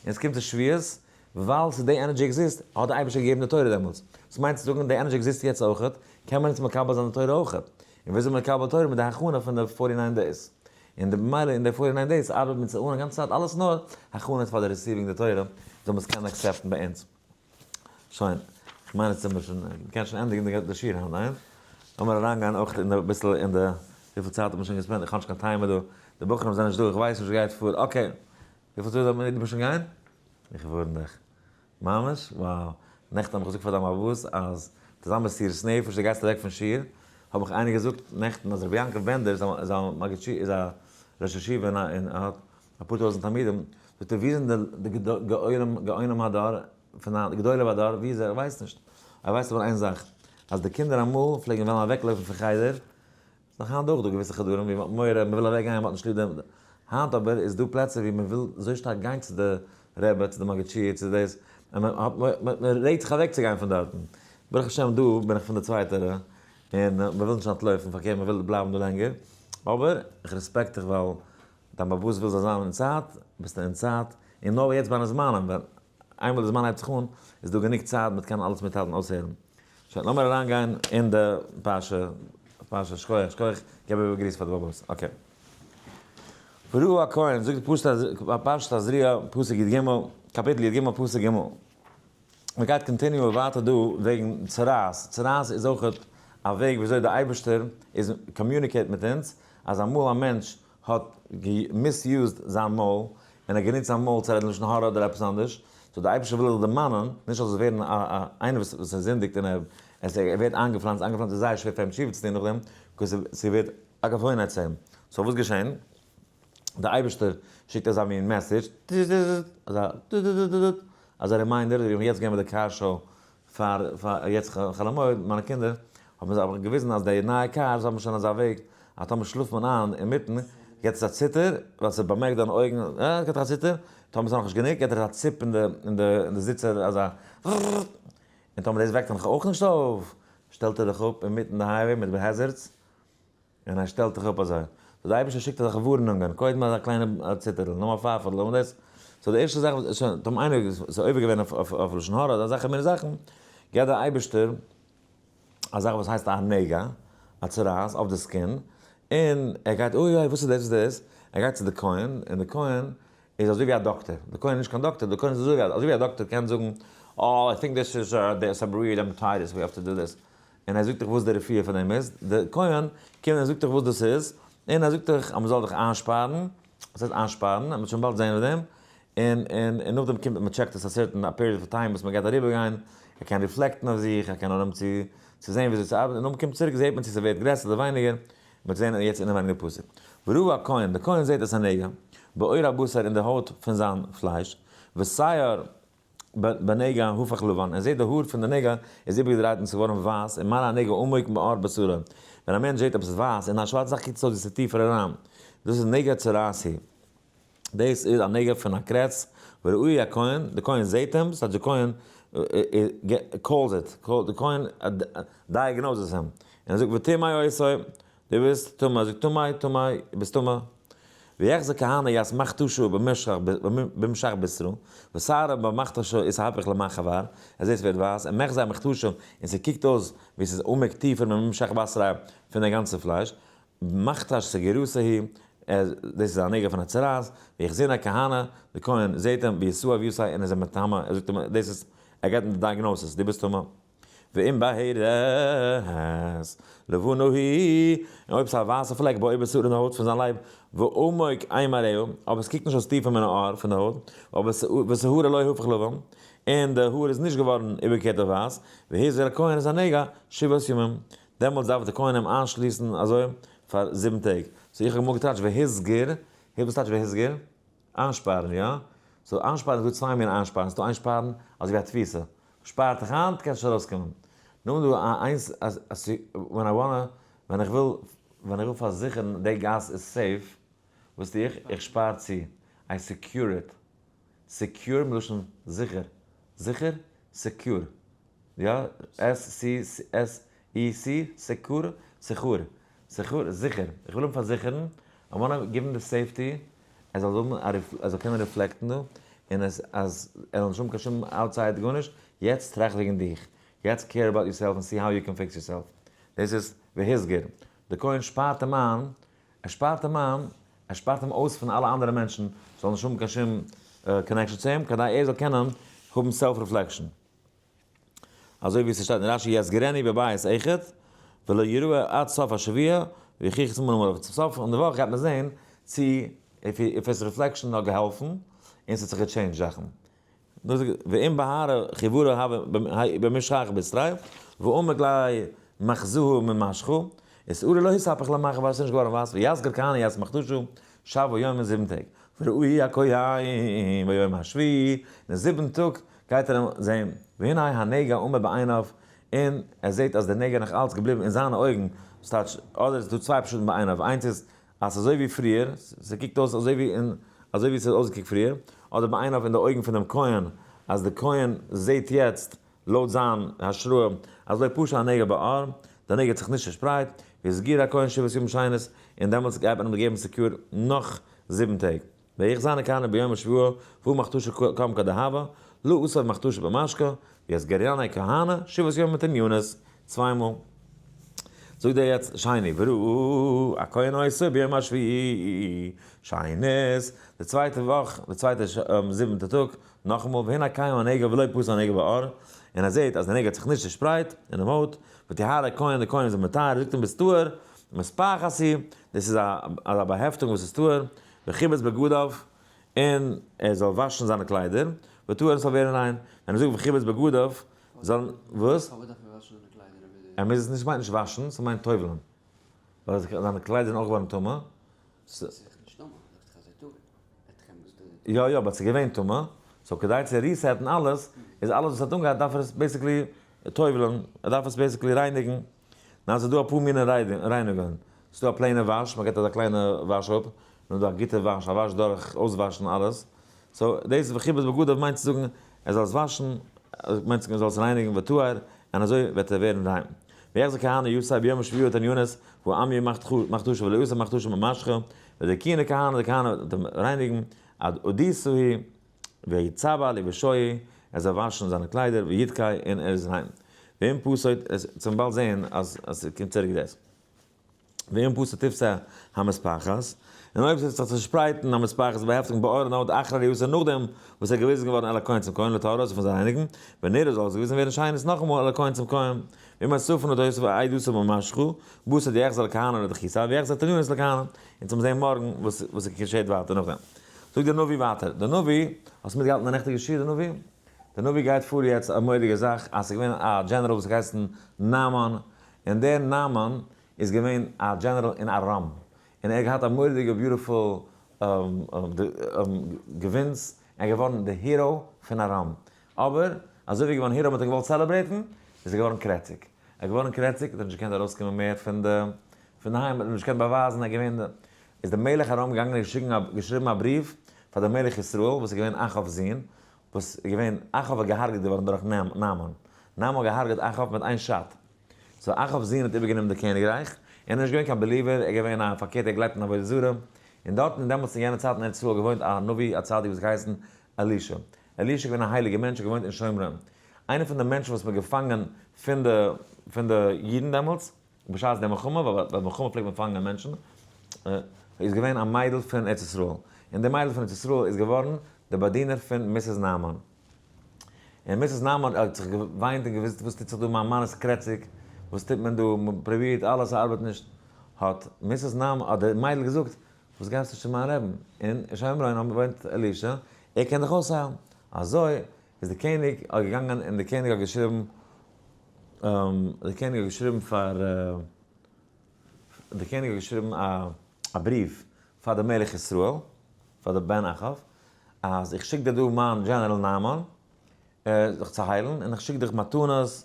און ס'קומט צו שבועות, ווייל ס'איז די energy exist, האט די אייבערשטער געגעבן די תורה דעמאלטס. דאס מיינט צו זאגן די energy exist יעצט אויכעט, קען מען אונז מקבל זיין די תורה אויכעט. און וויאזוי מען מקבל תורה מיט די הכנה פון די forty nine days. און די במילא אין די forty nine days ארבעט מען צו אן א גאנצע צייט אלעס נאר הכנות פאר די receiving די תורה, זאל מען עס קענען accept ן ביי אונז. שוין, כ'מיין יעצט זעמיר שוין, מ'קען שוין ענדיגן די שיעור היינט, ניין? לאמיר אריינגיין אויך אין די אביסל אין די, וויפיל צייט האט מען שוין גע spend ט, איך האב נישט קיין timer דא, די בחורים זענען נישט דא, איך ווייס נישט וואס גייט פאר, okay, וויפיל צייט האט מען, דו מוזט שוין גיין? איך ווארן דיך. ממש? wow. נעכטן האב איך געזאגט פאר דיין באבאס אז מיט אזא מסירות נפש דו גייסט אוועק פון שיעור, האב מיך איינער געזאגט נעכטן אז רבי יעקב בענדער איז א איז א מגיד שיעור איז א ראש ישיבה און און האט אפאר טויזנט תלמידים, זאגט ער ווי זענען די גאונים גאונים הדור פון היינט גדולי הדור ווי איז ער? ער ווייסט נישט. ער ווייסט אבער איין זאך אז די קינדער אמאל פלעגן וועלן אוועקלויפן פון חדר, ס'איז נאך היינט אויך דא געוויסע חדרים ווי מ'האט מורא, מ'וויל אוועק גיין, מ'האט נישט ליב דעם. היינט אבער איז דא פלעצער ווי מ'וויל אזוי שטארק גיין צו די רבי, צו די מגיד שיעור, צו דאס, און מ'האט מורא, מ'רעדט זיך אוועק צו גיין פון דארטן. ברוך השם דא בין איך פון די צווייטערע, און מ'וויל נישט אנטלויפן, פארקערט מ'וויל בלייבן דא לענגער. אבער איך respect דיך ווייל דיין באבאס וויל זאל זיין אין צייט, ביסטו אין צייט, און נאר יעצט ביי די זמנים, ווען איינמאל די זמן הייבט זיך אן, איז דא גענוג צייט מ'וועט קענען אלעס מיטהאלטן אויסהערן. שוין, לאמיר אריינגיין אין די פרשה, פרשה, שכוח, שכוח, געב איבער גריס פאר די באבאס, okay. וראה הכהן, זאגט די פרשת תזריע, פסוק י ג, קאפיטל י ג, פסוק ג. מען גייט continue ען ווייטער דא וועגן צרעת, צרעת איז אויך א וועג וויאזוי דער אייבערשטער איז communicate מיט אונז, אז אמאל א מענטש האט misused זיין מויל, און ער האט גענוצט זיין מויל צו רעדן לשון הרע אדער עפעס אנדערש, so דער אייבערשטער וויל דיך דערמאנען, נישט זאלסט ווערן א איינער וואס וואס ער זינדיגט און ער ווערט איינגעפלאנצט, איינגעפלאנצט איז זייער שווער פאר אים תשובה צו טון נאכדעם, because ס'ווערט א געוואוינהייט צו אים, so וואס געשען? דער אייבערשטער שיקט אזא מין message, אזא אזא reminder, ווי איך בין יעצט געווען ביי די car show פאר פאר יעצט חול המועד, מיינע קינדער האבן זיי אבער געוויזן אז די נייע cars האבן שוין אזא וועג אז טאמער שלאפט מען איין אינמיטן געט עס א ציטער ווייל ס'באמערקט דיינע אויגן, אה עס געט א ציטער, טאמער ס'איז נאכנישט גענוג געט ער א ציפ אין די אין די אין די זיצער אזא און טאמער דאס וועקט דיך אויך נישט אויף שטעלט ער דיך אפ אינמיטן די highway מיט hazards און ער שטעלט דיך אפ אזוי. so די אייבערשטער שיקט אזעלכע ווארענונגען, קודם אזא קליינע ציטערל, נאכדעם א פייפערל, נאכדעם דאס. so די ערשטע זאך וואס, שוין, טאמער איינער איז עובר געווען אויף לשון הרע אדער אזעלכע מיני זאכן, געבט דער אייבערשטער א זאך וואס הייסט א נגע, א צרעת אויף די skin, און ער גייט, אוי אוי, וואס איז דאס, וואס איז דאס? ער גייט צו די כהן, און די כהן איז אזוי ווי א דאקטער, די כהן איז נישט קיין דאקטער, די כהן איז אזוי ווי א דאקטער קען זאגן, oh, I think this is seborrheic dermatitis, we have to do this. און ער זאגט דיך וואס די רפואה פאר דעם איז, די כהן קומט און זאגט דיך וואס דאס איז, און ער זאגט דיך אז מען זאל דיך איינשפארן, וואס הייסט איינשפארן? מען וועט שוין באלד זען מיט דעם, און און און נאכדעם קומט מען check ט עס א certain א period of time וואס מען גייט אריבער גיין, ער קען reflect ן אויף זיך, ער קען ארום צו צו זען וויאזוי ס'ארבעט, און נאכדעם קומט צוריק זעט מען צו ס'ווערט גרעסער אדער ווייניגער, מען וועט זען יעצט אינעווייניג די פסוק. וראה הכהן, די כהן זעט את הנגע, בעור הבשר אין די הויט פון זיין פלייש, ושער בנגע הפך לבן, ער זעט די האר פון די נגע איז איבערגעדרייט און ס'איז געווארן ווייס, און מראה הנגע עמוק מעור בשרו, ווען א מענטש זעט עפעס ווייס אין א שווארצע זאך קוקט עס אויס ווי ס'איז טיפער אריין, דאס איז נגע צרעת הוא, דאס איז א נגע פון א קרעץ, וראהו הכהן, די כהן זעט אים, ס'הייסט די כהן calls it, די כהן diagnoses אים, און ער זאגט וטמא אותו, דו ביסט טמא, זאגט טמא, טמא, ביסט טמא. ויחזי כהנא ית מכתשא במשח בשרו, ושערו במכתשא יתהפך למחוור, ער זעט ס'ווערט ווייס, און מחזי מכתשא, און ס'קוקט אויס ווי ס'איז עמוק טיפער ממשח בשרו פון די גאנצע פלייש, מכתש סגירתו היא, דאס איז א נגע פון א צרעת, ויחזינהו כהנא, די כהן זעט אים, וישאו וישא, און ער איז אים מטמא, ער זאגט אים, דאס איז, ער געבט אים די diagnosis, דו ביסט טמא. ואם בהרת לבנה היא, און אויב ס'איז א ווייסע פלעק בעור בשרו אין די הויט פון זיין לייב, ועמוק אין מראהו, אבער עס קוקט נישט אויס טיפער מן העור פון די הויט, אבער ושערה לא הפך לבן, און די האר איז נישט געווארן איבערגעקערט אויף ווייס, והסגיר הכהן את הנגע שבעת ימים, דעמאלטס דארף די כהן אים איינשליסן אזוי פאר זיבן טעג. so איך האב אמאל געטייטשט והסגיר, הערט וואס טייטש והסגיר? איינשפארן, יא? so איינשפארן איז דא צוויי מיני איינשפארן, ס'דא איינשפארן אזוי ווי א תפיסה, שפארט דיך איין, קענסט נישט ארויסקומען. נאכדעם דא א איינס אז אז when I wanna, ווען איך וויל, ווען איך וויל פארזיכערן די גאס איז safe, וואס טו איך? איך שפאר צו, I secure it. secure מלשון זיכער, זיכער, secure. יא, S C S E C, secure, סעכור, סעכור, זיכער. איך וויל אים פארזיכערן, I wanna give אים די safety, ער זאל האבן א ער זאל קענען reflect ן דא, און עס אז ער זאל נישט האבן קיין שום outside גארנישט, יעצט טראכט וועגן דיך, יעצט care about yourself און see how you can fix yourself. דאס איז והסגיר. די כהן שפארט אים איין, ער שפארט אים איין, ער שפארט אים אויס פון אלע אנדערע מענטשן זאלן נישט האבן קיין שום connection צו אים, כדי ער זאל קענען האבן self reflection. אזוי ווי ס'שטייט אין רש"י יסגרני בבית אחד ולא יראה עד סוף השבוע ויוכיח סימנים עליו, צום סוף פון די וואך גייט מען זען צו if his reflection האט געהאלפן און ס'האט זיך גע change ט זאכן. ואם בהרה חיוורא הוה במשחך בשריה ועמק ליה מחזוהו ממשחו, ושערו לא יתהפך למחוור ווייל ס'איז נישט געווארן ווייס ויסגר כהנא את מכתשו שבעה ימים זיבן טעג וראהו הכהן ביום השביעי, אין זיבן טאג גייט ער אים זען, והנה הנגע עומד בעיניו, און ער זעט אז דער נגע איז נאך אלץ געבליבן אין זיינע אויגן, וואס טייטש, אדער עס איז דא צוויי פשטים בעיניו, איינס איז אז ס'איז אזוי ווי פריער, ס'קוקט אויס אזוי ווי אין אזוי ווי ס'האט אויסגעקוקט פריער, אדער בעיניו אין די אויגן פון דעם כהן, אז דער כהן זעט יעצט לויט זיין השראה אז לא פשה הנגע בעור, דער נגע האט זיך נישט צעשפרייט, והסגיר הכהן שבעת ימים שנית, און דעמאלטס גייט מען אים געבן secure נאך זיבן טעג. ויחזני כהנא ביום השביעי והוא מכתשא קם כדהוה, לא עשה מכתשא במשקה, ויסגרני כהנא שבעת ימים מתניונס, צוויי מאל. זאגט ער יעצט שני וראה הכהן אותו ביום השביעי שנית, די צווייטע וואך, די צווייטע זיבענטע טאג, נאכאמאל, והנה קיים הנגע ולא פשה הנגע בעור, און ער זעט אז די נגע האט זיך נישט צושפרייט אינעם הויט, וטהרו הכהן, די כהן איז אים מטהר, זאגט אים ביסט טהור, מספחת היא, דאס איז א באהעפטונג וואס איז טהור, וכיבס בגדיו, און ער זאל וואשן זיינע קליידער, וטהר עס זאל ווערן ריין, ווען ער זאגט וכיבס בגדיו, זאל, וואס? פארוואס דארף ער וואשן זיינע קליידער אויב ער ער מוז עס נישט, מיינט נישט וואשן, ס'מיינט טובל'ן, ווייל זיינע קליידער זענען אויך געווארן טמא. ס'איז דאך נישט טמא, זאגט דאך אז ער טהור. יא יא but ס'איז געווען טמא, so כדי צו reset ן אלעס, איז אלעס וואס האט אנגעהאט דארף ער עס basically טובל'ן, ער דארף עס basically רייניגן. ניין ס'איז דא אפאר מיני רייניגונגען, ס'איז דא א plain ע וואש, מ'געט אזא קליינע וואש אפ, און דא א גוטע וואש, א וואש דורך אויסוואשן אלעס, so דאס וכיבס בגדיו מיינט צו זאגן ער זאל עס וואשן, מיינט צו זאגן ער זאל עס רייניגן וטהר, און אזוי וועט ער ווערן ריין. ויחזר כהנא יוסי ביום השביעי את תנינית והעם יהיו מכתשה ולא עשה מכתשה ממשחה, ודכינו כהנא די כהנא וועט אים רייניגן עד עדיתא היא ויצבע לבשוי, ער זאל וואשן זיינע קליידער וידכא און ער איז ריין. ואם פסוד, עס צום באלד זעהן אז עס קומט צוריק דאס. ואם פסוד תפסה המספחת, און אויב ס'וועט זיך צעשפרייטן המספחת באהעפטונג בעור נאד אחרי ראייתו נאכדעם וואס ער איז געוויזן געווארן אל הכהן צום כהן לטהרו זיך פון זיי רייניגן, ונראה זאל עס געוויזן ווערן שנית נאכאמאל אל הכהן צום כהן. ואם אספן אותו יוסף עדותו במשכו, בסוד יחזור לכהנה לדחיסה ויחזור תנינות לכהנה. אונז וועלן זען מארגן וואס וואס געשעט ווייטער נאכדעם. זאגט דער נביא ווייטער, דער נביא, האסט מיטגעהאלטן די נעכטיגע שיעור דער נביא? דער נביא גייט פאר יעצט א מורא'דיגע זאך, אז ס'איז געווען א דזשענעראל וואס האט געהייסן נעמן, און דער נעמן איז געווען א דזשענעראל אין ארם, און ער האט געהאט א מורא'דיגע beautiful געווינס, ער איז געווארן די hero פון ארם, אבער אזוי ווי ער איז געווארן hero מ'האט אים געוואלט celebrate ן, איז ער געווארן קרעציג, ער איז געווארן קרעציג האט ער נישט געקענט ארויסקומען מער פון די פון די היים, האט ער נישט געקענט באווייזן ער איז געווען די, איז דער מלך ארם געגאנגען און געשריגן א געשריבן א בריוו פאר דעם מלך ישראל וואס איז געווען אחאב'ס זון, וואס איז געווען, אחאב איז געהארגעט געווארן דורך נעמן, נעמן האט געהארגעט אחאב מיט איין shot, so אחאב'ס זון האט איבערגענומען די קעניגרייך, און ער איז נישט געווען קיין believer, ער איז געווען א פארקערט ער גלייבט אין עבודה זרה, און דארטן דעמאלטס אין יענע צייט אין ארץ ישראל האט געוואוינט א נביא א צדיק וואס האט געהייסן אלישע, אלישע איז געווען א הייליגער מענטש האט געוואוינט אין שומרון, איינער פון די מענטשן וואס מען האט געפאנגען פון די פון די אידן דעמאלטס בשעת די מלחמה, ווייל ביי מלחמה פלעגט מען פאנגען מענטשן, איז געווען א מיידל פון ארץ ישראל, און די מיידל פון ארץ ישראל איז געווארן די באדינער פון Mrs. נעמן. און Mrs. נעמן האט זיך געוויינט און געוואוסט וואס טוט זיך דא, מיין מאן איז קרעציג, וואס טוט מען דא, מען פרובירט אלעס ס'ארבעט נישט, האט Mrs. נעמן, האט די מיידל געזאגט, וואס גייסטו נישט צו מיין רעבן, אין שומרון האט געוואוינט אלישע, ער קען דיך אויסהיילן. אזוי איז די קעניג האט געגאנגען און די קעניג האט געשריבן, די קעניג האט געשריבן פאר, די קעניג האט געשריבן א בריוו פאר די מלך ישראל, פאר די בן אחאב, אז איך שיק דיר דא מיין דזשענעראל נעמן, זיך צו היילן, און איך שיק דיך מתנות,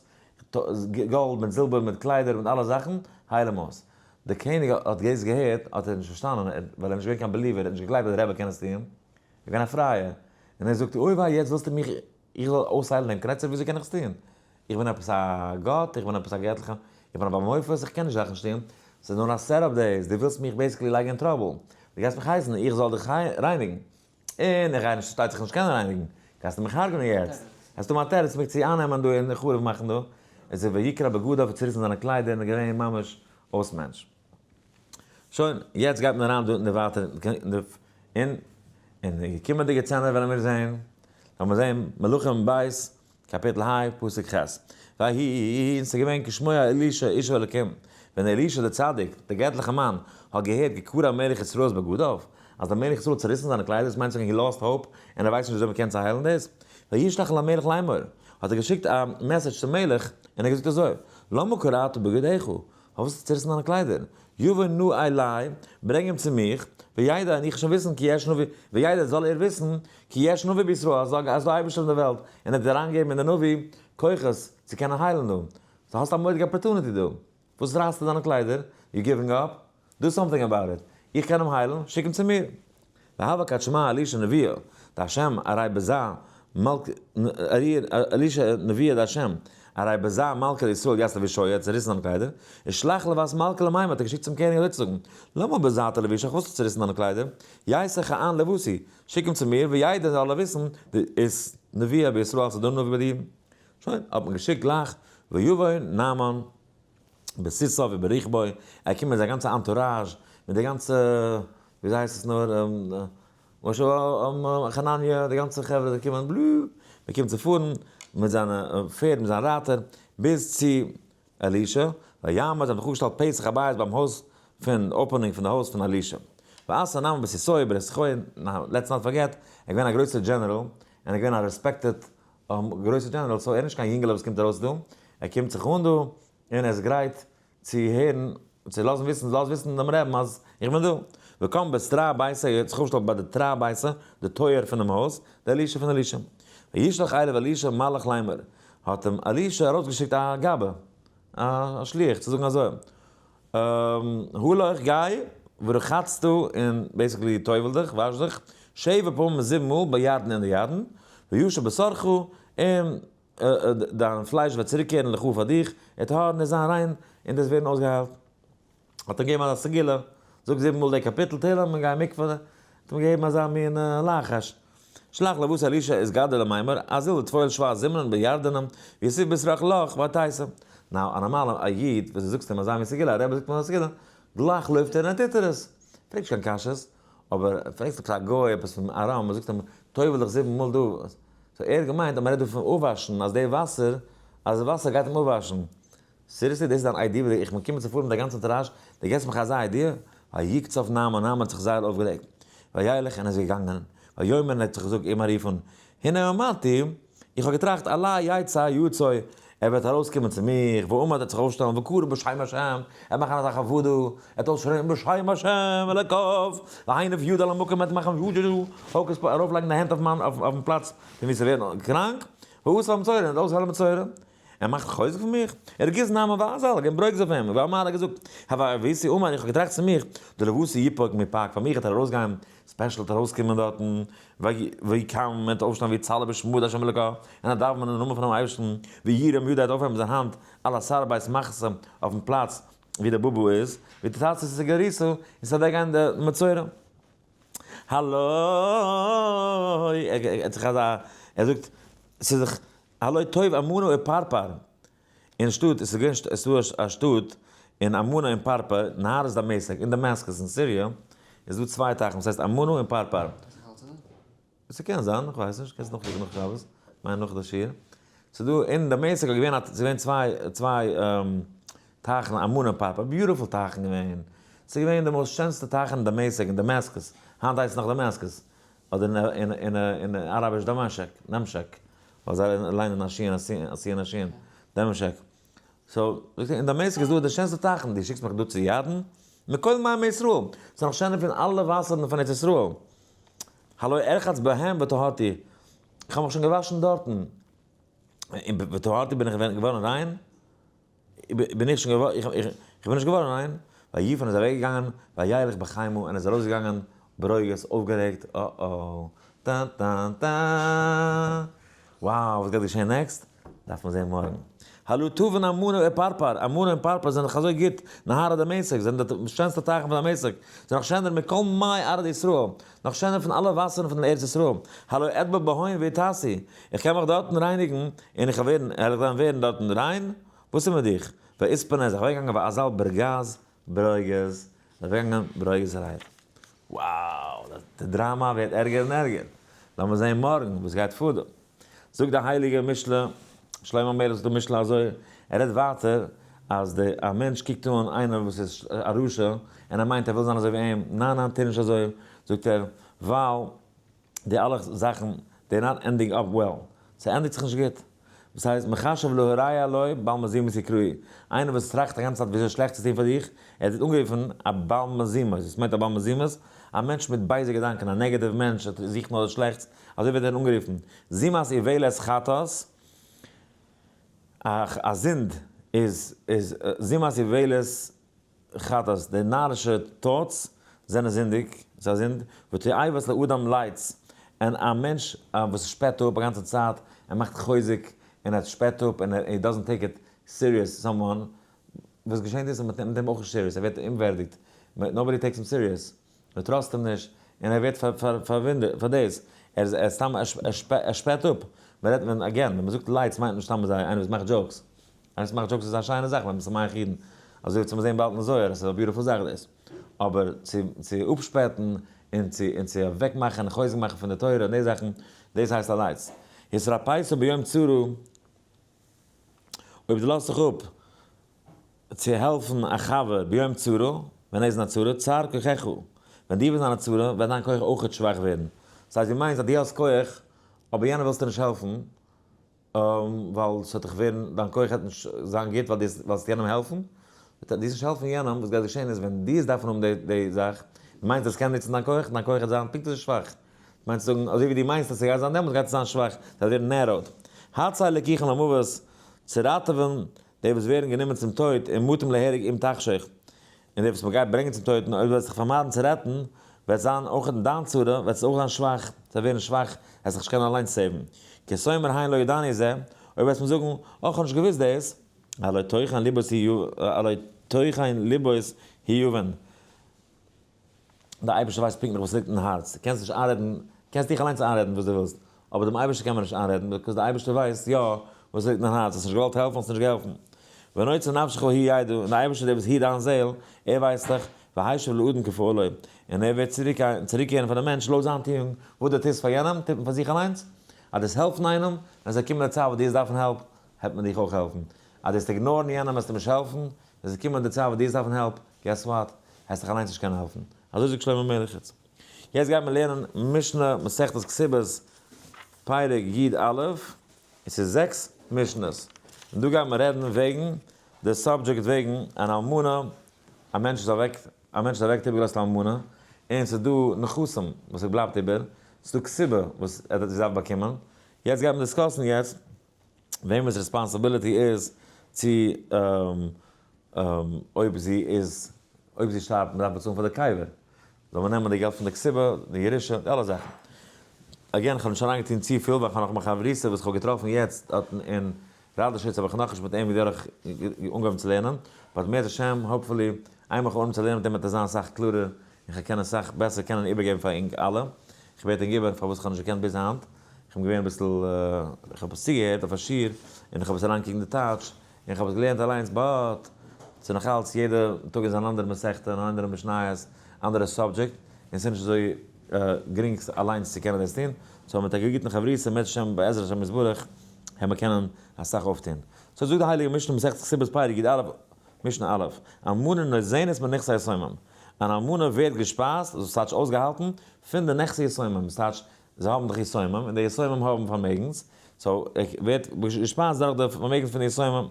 גאלד מיט זילבער מיט קליידער מיט אלע זאכן, הייל אים אויס. דער קעניג האט דאס געהערט האט ער נישט פארשטאנען, ווייל ער איז נישט געווען קיין believer, ער האט נישט געגלייבט אז דער רבי קען עס טון, ער איז געווען א פרייער, און ער זאגט, אוי וויי יעצט ווילסטו מיך איך זאל אויסהיילן דעם קרעצער, וויאזוי קען איך עס טון? איך בין עפעס א גאט? איך בין עפעס א געטליכע? איך בין א בעל מופת? איך קען נישט זאכן נישט טון, ס'איז נאר א setup דאס, דו ווילסט מיך basically לייגן אין trouble, דו גייסט מיך הייסן איך זאל דיך רייניגן, און איך גיי נישט פארשטייט זיך נישט קענען רייניגן, גייסטו מיך הרג'נען יעצט, האסטו מיין תירוץ מיך צו אייננעמען דא און חרוב מאכן דא, איז ער ויקרע בגדיו האט צוריסן זיינע קליידער און איז געווען ממש אויס מענטש. שוין, יעצט גייט מען אריין דא אין די ווייטער אין אין די קומענדיגע צענער וועלן מיר זען, לאמיר זען מלכים ב' קאפיטל ה, פסוק ח', ויהי, און ס'איז געווען כשמוע אלישע איש האלקים, ווען אלישע דער צדיק, דער געטליכער מאן, האט געהערט כי קרע מלך ישראל את בגדיו, אז דער מלך ישראל האט צעריסן זיינע קליידער, דאס מיינט צו זאגן he lost hope, און ער ווייסט נישט וויאזוי מ'קען צוהיילן דאס, וישלח אל המלך לאמור, האט ער געשיקט א message צום מלך, און ער האט געזאגט אזוי, למה קרעת בגדיך, פארוואס האסטו צעריסן דיינע קליידער? יבא נא אלי, ברענג אים צו מיך, וידע, און איך וועל שוין וויסן כי יש נביא, וידע, זאל ער וויסן, כי יש נביא בישראל, אז ס'איז דא אייבערשטער אין די וועלט, און ער האט אריינגעגעבן אין די נביא כוחות צו קענען היילן דא. so האסט א מורא'דיגע opportunity דא. וואס רייסטו דיינע קליידער? you giving up? do something about it. איך קען אים היילן, שיק אים צו מיר. והוה כד שמע אלישע נביא דהשם ארי בזה מלכא אלישע נביא דהשם ארי בזה מלכא לישראל ית לבושיה האט צעריסן זיינע קליידער, ושלח לבת מלכא למימר האט ער געשיקט צום קעניג אזוי צו זאגן, למה בזעת לבושך וואס האסטו צעריסן דיינע קליידער, ייתי כאן לבתי, שיק אים צו מיר, וידע זאל ער וויסן, דאית נביא בישראל אז ס'איז דא א נביא ביי די אידן. שוין, האט מען געשיקט גלייך, ויבא נעמן. בסוסיו וברכבו, ער קומט מיט זיין גאנצע entourage, מיט די גאנצע, וויאזוי הייסט עס נאר, משה חנניה, די גאנצע חברה זיי קומען בלו, מען קומט צו פארן מיט זיינע פערד, מיט זיין רייטער, ביז צו אלישע, ויעמד, זיי האבן זיך אפגעשטעלט פתח הבית ביים הויז פון, opening פון די הויז פון אלישע. ועשה נעמן בסוסו ברתחו, let's not forget, ער איז געווען א גרויסער דזשענעראל, און ער איז געווען א respected גרויסער דזשענעראל, so ער איז נישט קיין יונגעלע וואס קומט ארויס דא, ער קומט זיך אן דא, און ער איז גרייט צו הערן, צו לאזן וויסן, לאז וויסן דעם רעבן אז איך בין דא. וקם בתרע ביתא, ער האט זיך אויפגעשטעלט ביי די תרע ביתא, די טויער פונעם הויז, די אלישע פון אלישע. וישלח אליו אלישע מלאך לאמר, האט אים אלישע ארויסגעשיקט א גבאי, א שליח, צו זאגן אזוי, הלוך גיי, ורחצת, און basically טובל דיך, וואש דיך, שבע פעמים זיבן מאל בירדן אין די ירדן, וישוב בשרך, און דיין פלייש וועט צוריקקערן לך פאר דיך, וטהר און זיין ריין, און דאס ווערן אויסגעהיילט. האט אים געגעבן אזא סגולה, זאג זיבן מאל די קאפיטל תהילים און גיי אין מקווה, האט אים געגעבן אזא מין לחש. שלח לבשר אלישע איז גדול למימר, אזיל וטבול שבע זימנין בירדנים, ויסיב בשרך לך ותיסע. now, א נארמאלע א איד וואס דו זאגסט אים אזא מין סגולה, א רבי זאגט אים אזא סגולה, גלייך לויפט ער און ער טוט ער עס. פרעג נישט קיין קשיות, אבער פרעגסט עפעס א גוי עפעס פון ארם, זאגסט אים טובל דיך זיבן מאל דא, so ער האט געמיינט אז מען רעדט דא פון אפוואשן, אז די וואסער, אז די וואסער גייט אים אפוואשן. seriously דאס איז דיין idea ווי איך בין קומען צו פארן מיט א גאנצן טראש, דו געבסט מיך אזא idea? ויקצוף נעמן, נעמן האט זיך זייער אויפגערעגט, וילך און איז געגאנגען, ויאמר און ער האט זיך געזאגט אים א רוף אן, הנה אמרתי, איך האב געטראכט אלי יצא יצוא, ער וועט ארויסקומען צו מיך, ועמד ער וועט זיך אויפשטעלן, וקרא בשם השם, ער וועט מאכן אזא חבדה, ער וועט אויסשרייען בשם השם אלוקיו, והניף ידו על המקום, ער וועט מאכן hocus pocus, ארויפלייגן די הענט אויפן פלאץ פון וואו ס'ווערט קראנק, ועשה המצורע, און ער וועט אויסהיילן מצורע. ער מאכט חוזק פון מיך? ער הרגיז נעמן ואזל, געווען ברוגז אויף אים, ואמר האט געזאגט, הוה אביסי אמר, איך האב געטראכט צו מיך, דלבושי יפוק מפק, פאר מיך וועט ער ארויסגיין, special וועט ארויסקומען דארטן, ויקם, מען וועט אויפשטיין ויצלא בשמא דהשם אלוקה, און א דאווענען אין נאמען פונעם אייבערשטן, וירים ידו ער וועט אויפהייבן זיין האנט, על אתר בית מחסה, אויפן פלאץ ווי דער בובו איז, ותתצץ סגריתו, און ס'וועט אוועקגיין די מצורע. הלואי, ער האט זיך אזא, ער זאגט, ס'איז דאך, הלא טוב אמנה ופרפר, אין שטאט, עס איז געווען, עס איז דא א שטאט אין אמנה און פרפר, נהרות דמשק, אין דעמעסקוס אין סיריע, איז דא צוויי טייכן וואס הייסט אמנה און פרפר. ס'קען זיין, איך ווייס נישט, קענסט נאכקוקן נאך שבת, כ'מיין נאך די שיעור. ס'איז דא אין דמשק איז געווען א, ס'איז געווען צוויי טייכן אמנה און פרפר, beautiful טייכן געווען. ס'איז געווען די most שענסטע טייכן אין דמשק, אין דעמעסקוס, היינט הייסט עס נאך דעמעסקוס, אדער אין אראביש דמשק, דמשק, ווייל זיי ליינען א שין, א סין, א שין, דמשק. so, זאגט ער, אין דמשק איז דא די שענסטע טייכן, דו שיקסט מיך דא צו ירדן? מכל מימי ישראל, ס'איז נאך שענער פון אלע וואסערן פון ארץ ישראל. הלא ארחץ בהם וטהרתי, איך האב מיך שוין געוואשן דארטן, און וטהרתי בין איך געווארן ריין, בין איך שוין געווארן, איך בין נישט געווארן ריין, ויפן איז אוועקגעגאנגען, וילך בחימה און איז ארויסגעגאנגען ברוגז, אויפגערעגט, אה-אה, טא טא טא, wow, וואס גייט געשען next? דארף מען זען מארגן. הלא טובן אמנה ופרפר, אמנה און פרפר זענען דאך אזוי גוט, נהרי דמשק, זענען די שענסטע טייכן פון דמשק, זענען נאך שענער מכל מי ארץ ישראל, נאך שענער פון אלע וואסערן פון ארץ ישראל, הלא אטבול בהון והטהרתי, איך קען מיך דארטן רייניגן, און איך וועל ווערן, ווערן דארטן ריין, וואס איז מיט דיך? ויתפנה איז אוועקגעגאנגען ואזל ברגז, ברוגז, איז אוועקגעגאנגען ברוגז'ערהייט. wow, די דראמא ווערט ערגער און ערגער. לאמיר זען מארגן וואס גייט פאר דא. זאגט די הייליגע משלי, שלמה המלך זאגט די משלי אזוי, ער רעדט ווייטער אז די א מענטש קוקט אן איינער וואס איז א רשע און ער מיינט ער וויל זיין אזוי ווי אים, ניין ניין טו נישט אזוי, זאגט ער, ווייל די אלע זאכן they not ending up well, ס'ענדיגט זיך נישט גוט. דאס הייסט מחשב להרע לו בעל מזימות יקראו, איינער וואס טראכט א גאנצע צייט וויאזוי שלעכטס צו טון פאר דיך, ער ווערט אנגערופן א בעל מזימות, וואס מיינט א בעל מזימות? א מענטש מיט בייזע געדאנקען, א negative מענטש, ער זוכט נאר דאס שלעכטס, אזוי ווערט ער אנגערופן. זימת איוולת חטאת, א זינד איז זימת איוולת חטאת, די נארישע thoughts זענען זינדיג, ס'איז א זינד, ותועבת לאדם לץ, און א מענטש וואס שפעט אפ א גאנצע צייט, ער מאכט חוזק, און ער שפעט אפ, און ער doesn't take it serious someone, וואס געשענט איז אז מ'נעמט אים אויך נישט serious, ער ווערט אומווערדיגט, nobody takes him serious, מען trust אים נישט, און ער ווערט פארוואונדערט פאר דאס, ער איז סתם ער שפעט אפ, מען רעדט ווען again ווען מען זאגט לץ מיינט נישט סתם אזא איינער וואס מאכט jokes, איינער וואס מאכט jokes איז א שיינע זאך ווען מען איז משמח אידן. אזוי ווי צו זען באלד אין זוהר, עס איז א beautiful זאך דאס. אבער צו אפשפעטן און צו אוועקמאכן און חוזק מאכן פון די תורה און די זאכן, דאס הייסט א לץ. התרפאת ביום צרה, אויב דו לאזט זיך אפ צו העלפן א חבר ביום צרה, ווען ער איז אין א צרה, צר כוחך, ווען דו ביסט אין א צרה, וועט דיין כח אויכעט שוואך ווערן. דאס הייסט דו מיינסט אז דו האסט כח, אבער יענעם ווילסטו נישט העלפן, ווייל ס'וועט דיך ווערן, דיין כח וועט נישט זיין גוט ווייל דו וועסט יענעם העלפן. דו וועסט נישט העלפן יענעם, וואס גייט געשען איז ווען דו וועסט דארפן האבן די זאך, דו מיינסט אז ס'קען נוצן דיין כח, דיין כח וועט זיין פונקט אזוי שוואך. מיינסט זאגן אזוי ווי דו מיינסט אז ס'גייט זיין דעמאלטס גייט עס זיין שוואך, ס'גייט ווערן narrowed. הצל לקיחין למוות, צו ראטעווען די וואס ווערן גענומען צום טויט, און מטים להרג אם תחשך, און די וואס מ'גייט ברענגען צום טויט, און אויב דו וועסט זיך פארמיידן צו רעטן, וועט זיין אויך אין דיין צרה, וועט עס אויך זיין שוואך, זיי ווערן שוואך, וועסט זיך נישט קענען אליינס save ן. כי תאמר הן לא ידעני זה, אויב וועסט מיר זאגן, אה, כ'האב נישט געוואוסט דאס, הלא תוכן לבות הלא תוכן לבות הוא יבין. דער אייבערשטער ווייסט פונקטליך וואס ליגט אין הארץ, דו קענסט נישט איינרעדן, קענסט דיך אליינס איינרעדן וואס דו ווילסט, אבער דעם אייבערשטער קען מען נישט איינרעדן, because דער אייבערשטער ווייסט יא וואס ליגט אין הארץ, האסט נישט געוואלט העלפן האסט נישט געהאלפן. ונוצר נפשך הוא ידע, און דער אייבערשטער דער וואס היט דיין זעהל, ער ווייסט דאך, והשיב לאדם כפעלו, און ער וועט צוריקקערן פאר דעם מענטש לויט זיין טואונג, וואס דו טוסט פאר יענעם, טוט מען פאר זיך אליינס, אז דו וועסט העלפן איינעם, ווען עס וועט קומען די צייט וואס דו וועסט דארפן help, העט מען דיך אויך העלפן, אז דו וועסט ignore ן יענעם וועסטו נישט העלפן, ווען עס וועט קומען די צייט וואס דו וועסט דארפן help, guess what? העסט דיך אליינס נישט קענען העלפן. אזוי זאגט שלמה המלך יעצט. יעצט גייט מען לערנען משנה מסכת כתובות פרק י א, עס איז זעקס משנות, און דא גייט מען רעדן וועגן די subject וועגן אן אלמנה, א מענטש איז אוועק, א מענטש איז אוועק האט איבערגעלאזט א אלמנה, און ס'איז דא נכסים וואס עס בלייבט איבער, ס'איז דא כתובה וואס ער האט געדארפט באקומען, יעצט גייט מען discuss ן יעצט וועמענס responsibility איז צו אויב זי איז אויב זי שטארבט מען דארף באצאלן פאר די קבר זאל מען נעמען די געלט פון די כתובה די ירושה די אלע זאכן. Again כ'האב נישט אריינגעטון צופיל ווייל כ'האב נאך מיין חברותא וואס כ'האב געטראפן יעצט דארטן אין ראדאשיץ האב איך נאכנישט מיט אים דורך אנגעהויבן צו לערנען but אם ירצה השם hopefully איינמאל כ'האב אנגעהויבן צו לערנען מיט אים וועט עס זיין אסאך קלארער און כ'וועל קענען אסאך בעסער קענען איבערגעבן פאר ענק אלע. כ'בעט ענק איבער פארוואס כ'האב נישט געקענט ביז היינט. כ'בין געווען אביסל, כ'האב עס צוגעהערט אויף א שיעור, און כ'האב עס אריינגעקוקט אין די טייטש, און כ'האב עס געלערנט אליינס, but ס'איז נאך אלץ יעדע טאג איז אן אנדערע מסכתא, אן אנדערע משניות, אנדערע subject, און ס'איז נישט אזוי גרינג אליינס צו קענען דאס טון, so מיט א גוטן חברותא, אם ירצה השם בעזרת השם יתברך, העמער קענען אסאך אויפטון. So זאגט די הייליגע משנה מסכת כתובות פרק י א, משנה א', אלמנה ניזנת מנכסי יתומים, אן אלמנה ווערט געשפייזט, דאס טייטש אויסגעהאלטן, פון די נכסי יתומים, דאס טייטש זיי האבן דאך יתומים, און די יתומים האבן פארמעגנס, so ווערט געשפייזט דורך די פארמעגנס פון די יתומים.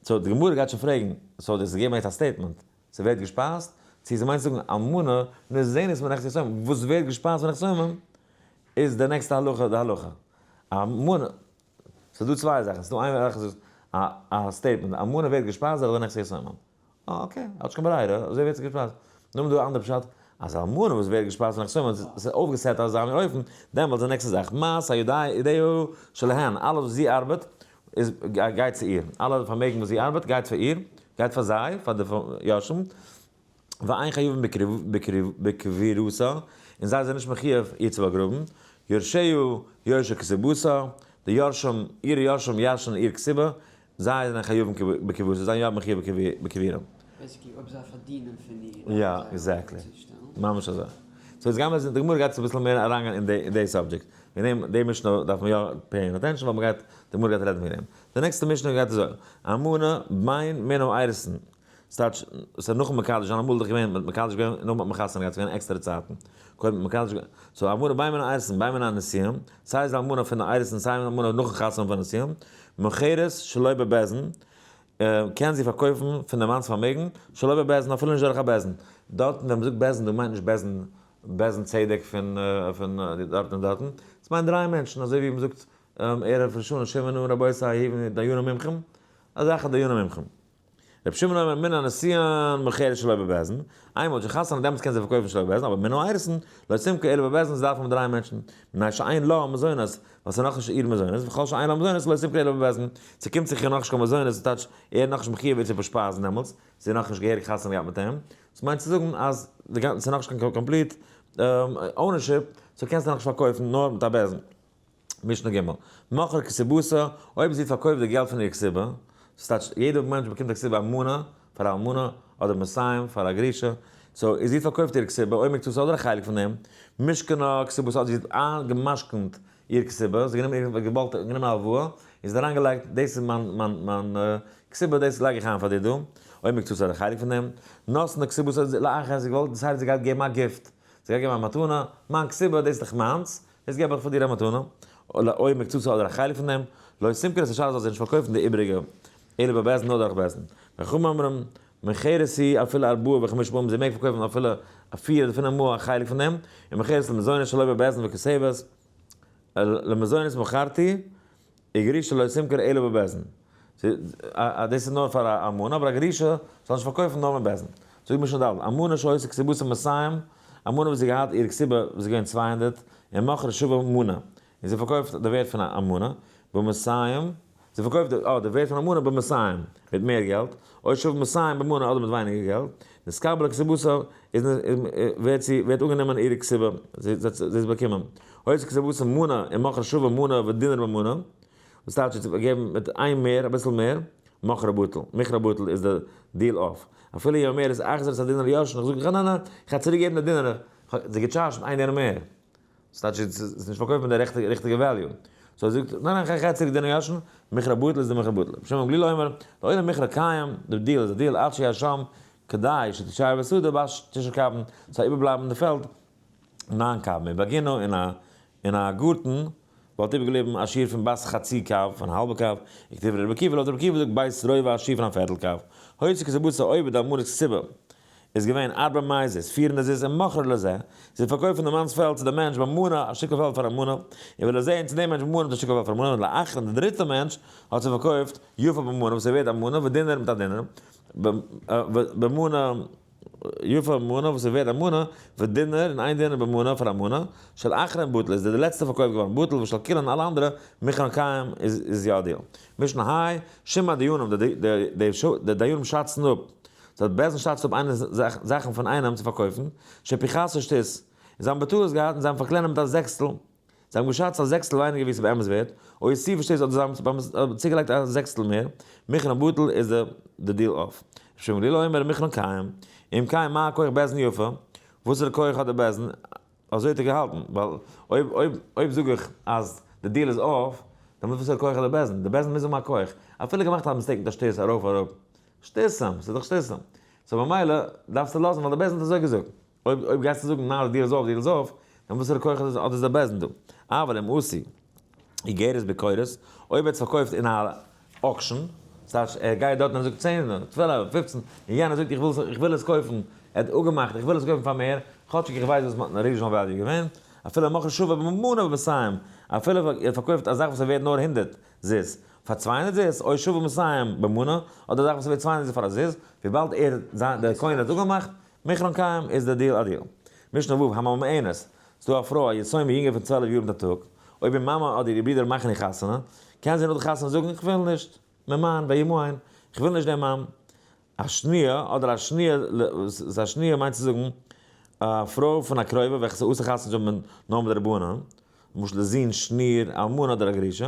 So די גמרא גייט שוין פרעגן, so דאס איז געבן יעצט א statement, ס'ווערט געשפייזט, צו זי מיינט זאגן אלמנה ניזנת מנכסי יתומים, וואס ווערט געשפייזט פון נכסי יתומים, איז די נעקסטע הלכה די הלכה. אלמנה, ס'איז דא צוויי זאכן, ס'איז דא איין זאך איז א statement, אלמנה ווערט געשפייזט דורך די נכסי יתומים. אה okay, האט נישט קיין ברירה, אזוי ווערט זי געשפייזט. נאכדעם איז דא א אנדערע פשט, אז אלמנה וואס ווערט געשפייזט פון נכסי יתומים, ס'איז אויפגע set אזא מין אופן, דעמאלטס די נעקסטע זאך, מעשה ידיה שלהן, אלעס וואס זי ארבעט, איז גייט צו איר, אלע פארמעגן וואס זי ארבעט גייט פאר איר, גייט פאר זיי, פאר די יורשים, ואין חייבין בקבורתה, און זיי זענען נישט מחיוב איר צו באגראבן, יורשיה יורשי כתובתה, די יורשים, אירע יורשים ירש'נען איר כתובה, זיי זענען חייבים בקבורה, זיי זענען יא מחיוב בקבורה. Basically אויב זיי פארדינען פון איר יא, exactly. ממש אזוי. So יעצט גיימער זען, די גמרא גייט אביסל מער אריינגיין אין די subject. וועגן דעם, די משנה דארף מען יא pay ען attention ווייל מ'גייט, די גמרא גייט רעדן וועגן דעם. די נעקסטע משנה גייט אזוי, אלמנה בין מן האירוסין. ס'טייטש, ס'איז נאכן מקדש זיין, אמאל איז דאך געווען, מ'האט מקדש געווען און נאכדעם האט מען חתונה געהאט, ס'איז געווען עקסטערע צייטן. קודם האט מען מקדש געווען, so אלמנה בין מן האירוסין, בין מן הנישואין, סיי איז אלמנה פון די אירוסין סיי אלמנה נאכן חתונה פון נישואין, מוכרת שלא בבית דין, קען זי פארקויפן פון די מאנ'ס פארמעגן, שלא בבית דין אפילו נישט דורך א בית דין. דארטן ווען מ'זאגט בית דין דא מיינט נישט בית דין בית דין צדק פון פון דארטן און דארטן, עס מיינט דריי מענטשן אזוי ווי מ'זאגט ערב ראש השנה שמעו נא רבותי היו דיינים מומחים, אזעלכע דיינים מומחים. רבי שמעון אומר מן הנישואין מוכרת שלא בבית דין, איינמאל האט שוין חתונה דעמאלטס קען זי פארקויפן שלא בבית דין, אבער מן האירוסין לא תמכור אלא בבית דין, ס'דארף האבן דריי מענטשן, מפני שאין לה מזונות, ווייל ס'איז נאכנישט איר מזונות, וכל שאין לה מזונות לא תמכור אלא בבית דין, ס'קומט זיך איר נאכנישט קיין מזונות, ס'טייטש ער איז נאכנישט מחיוב איר צו באשפייזן דעמאלטס, זי האט נאכנישט געהעריג חתונה געהאט מיט אים, דאס מיינט צו זאגן אז די גאנצע ס'איז נאכנישט קיין complete ownership, so קענסטו נאכנישט פארקויפן נאר מיט א בית דין. משנה ג', מכרה כתובתה, אויב זי האט פארקויפט די געלט פון איר כתובה, ס'טייטש יעדע מענטש באקומט א כתובה א מנה. פאר א אלמנה, אדער מאתים פאר א גרושה, so איז זי פארקויפט איר כתובה, או מקצתה אדער א חלק פון דעם, משכנה כתובתה אדער זי האט איינגעמשכנ'ט איר כתובה, זי האט גענומען איר געוואלט גענומען א הלוואה, און זי האט אריינגעלייגט דאס איז מיין מיין מיין כתובה דאס לייג איך איין פאר דיר דא, או מקצתה אדער א חלק פון דעם, נתנה כתובתה לאחר זי געוואלט דאס הייסט זי גייט געבן א gift, זי גייט געבן א מתנה, מיין כתובה דאס איז דאך מיינס, דאס געב איך פאר דיר א מתנה, או מקצתה אדער א חלק פון דעם, לא תמכור את השאר זאל זי נישט פארקויפן די איבעריגע, אלא בבית דין נאר דורך בית דין. וחכמים אומרים, מוכרת היא אפילו ארבעה וחמשה פעמים זי מעג פארקויפן אפילו א פיר אדער פינף מאל א חלק פון דעם, ומוכרת למזונות שלא בבית דין וכותבת, למזונות מכרתי, וגרושה לא תמכור אלא בבית דין. דאס איז נאר פאר א אלמנה, אבער א גרושה זאל נישט פארקויפן נאר מיט בית דין. זאגט משנה ד', אלמנה שהיתה כתובתה מאתים, אלמנה וואס זי געהאט איר כתובה וואס איז געווען 200, און מכרה שווה מנה, און זי פארקויפט די ווערט פון א מנה, במאתים, זי פארקויפט די די ווערט פון א מנה במאתים, מיט מער געלט, או שווה מאתים במנה אדער מיט ווייניגער געלט, נתקבלה כתובתה איז ווערט זי ווערט אנגענומען איר כתובה, זי זי איז באקומען. היתה כתובתה מנה ומכרה שווה מנה ודינר במנה, וואס טייטש זי האט געגעבן מיט איין מער, אביסל מער, מכרה בטל, מכרה בטל איז די deal off. אפילו יא מער איז אחזיר את הדינר ליורשין, איך זאג ניין ניין ניין, איך גיי צוריק געבן די דינר, איך האב זי געטשארדזשט מיט איין דינר מער. ס'טייטש זי איז נישט פארקויפט מיט די ריכטיגע value. so זי זאגט, ניין ניין, איך גיי צוריק דינר ליורשין, מכרה בטל איז די מכרה בטל. רבי שמעון בן גמליאל אומר, לעולם מכרה קיים, די deal איז א deal, עד שיהא שם, כדי שתשאר בשדה בת תשעה קבין, ס'זאל איבערבלייבן אין די פעלד ניין קבין, ובגינה אין א אין א גארטן וואלט איבערגעבליבן א שיעור פון בת חצי קב, פון א האלבע קב, וכדברי רבי עקיבא, לויט רבי עקיבא זאגט בית רובע א שיעור פון א פערטל קב. היתה כתובתה אויב די אלמנה'ס כתובה איז געווען ארבע מאות 400 זוז ומכרה לזה, זי פארקויפט פון די מאנ'ס פעלד צו די מענטש במנה א שטיקל פעלד פאר א מנה, און ולזה און צו דעם מענטש במנה מיט א שטיקל פעלד פאר א מנה, און לאחרון די דריטע מענטש האט זי פארקויפט יפה במנה וואס איז ווערט א מנה ודינר מיט א דינר, במנה. יפה מנה וואס איז ווערד א מנה, ודינר און איין דינר במנה פאר א מנה, של אחרון בטל איז די לעצטע פארקויפט געווארן בטל ושל כולן אלע אנדערע מכרן קיים איז יא deal. משנה ה', שום הדיונים, די דיינים שאצן אפ, זיי בית דין שאצט אפ איינע זאכן פון איינעם צו פארקויפן, שפיחתו שתית, און זיי האבן בטעות געהאט און זיי האבן פארקלענערט מיט א זעקסטל, זיי האבן געשאצט א זעקסטל ווייניגער ווי עס איז באמת ווערט, או הוסיפו שתית אדער זיי האבן צוגעלייגט א זעקסטל מער, מכרן בטל איז די deal off. ר' שמעון גליל אומר מכרן קיים, אם כן מה כח בית דין יפה, וואסערע כח האט די בית דין, אזוי האט ער געהאלטן, ווייל אויב אויב אויב זאג איך אז די deal איז off, דעמאלט וואסערע כח האט די בית דין, די בית דין מוז האבן א כח, אפילו געמאכט א mistake מיט א שתית ארויף אראפ, שתיתים, ס'איז דאך שתיתים, so ממילא דארפסטו לאזן ווייל די בית דין האט אזוי געזאגט. אויב אויב גייסטו זאגן ניין די deal איז off deal איז off, דאן וואסערע כח האט עס דער בית דין דא? אבל אם עשו איגרת ביקורת, אויב ער האט עס פארקויפט אין א auction, ס'טייטש ער גייט דארט און ער זאגט 10, 12, 15, און יענער זאגט איך וויל איך וויל עס קויפן, ער האט אפגעמאכט איך וויל עס קויפן פאר מער, כאטשיג איך ווייס וואס מיין original value איז געווען, אפילו מכר שווה במנה ומאתים, אפילו ער האט פארקויפט א זאך וואס איז ווערט נאר 100 זוז, פאר 200 זוז, או שווה מאתים במנה, אדער א זאך וואס איז ווערט 200 זוז פאר א זוז, וויבאלד ער, זיין, דער קונה האט אפגעמאכט, מכרן קיים איז די deal א deal. משנה ו', הממאנת, ס'דא א פרוי א יתומה יונגער פון 12 יאר מיט א טאג, אויב איר מאמע אדער איר ברודער מאכן איר חתונה, קען זי נאך די חתונה זאגן איך וויל נישט, מיין מאן, וימאן, איך וויל נישט דעם מאן. א שניה, אדער א שניה, א שניה מיינט צו זאגן א פרוי פון א קרובה וועלכע ס'איז אסור חתונה צו האבן נאר מיט די רבנן, למשל די זון, שניר, אלמנה אדער א גרושה,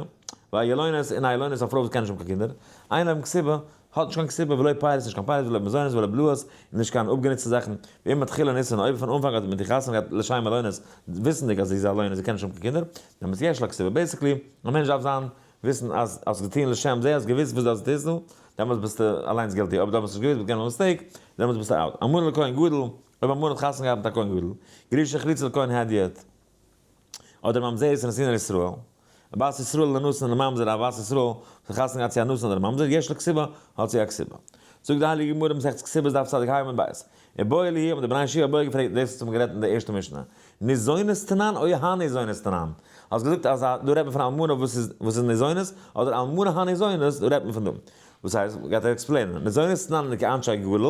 והילונת און א ילונת א פרוי וואס קען נישט האבן קיין קינדער, אין להם כתובה, האט נישט קיין כתובה, ולא פירות, נישט קיין פירות, ולא מזונות, ולא בלאות, און נישט קיין אפגענוצטע זאכן, ואם מתחילה נישואין, אויב פון אנפאנג האט מען די חתונה געהאט לשם ילונת, וויסנדיג אז זי איז א ילונת, זי קען נישט האבן קיין קינדער, דעמאלטס יש לה כתובה. basically, א מענטש דארף זיין וויסן אז האסט געטון לשם זה, האסט געוואוסט וואס דו האסט טוסט דא, דעמאלטס ביסטו אליינס guilty, אויב דו האסט נישט געוואוסט, ביסט געווען א mistake, דעמאלטס ביסטו out. אלמנה לכהן גדול, אויב א מאן האט חתונה געהאט מיט א כהן גדול, גרושה חלוצה לכהן הדיוט, אדער ממזרת ונתינה לישראל, בת ישראל לנתין און ממזר א בת ישראל וואס האט חתונה געהאט צו א נתין אדער א ממזר, יש לה כתובה, האט זי א כתובה. זאגט די הייליגע גמרא מסכת כתובות דף צדיק ה' עמוד ב', איבעיא להו האבן די בני ישיבה איבעיא געפרעגט דאס וואס מ'האט גערעדט אין די ערשטע משנה, ניזונת תנן או הניזונת תנן? האסט געזאגט אז דא רעדט מען פון אלמנה וואס איז וואס איז ניזונת, אדער אלמנה הניזונת, דא רעדט מען פון דא. וואס הייסט? גייט ער explain ען. ניזונת תנן כאנשי גליל,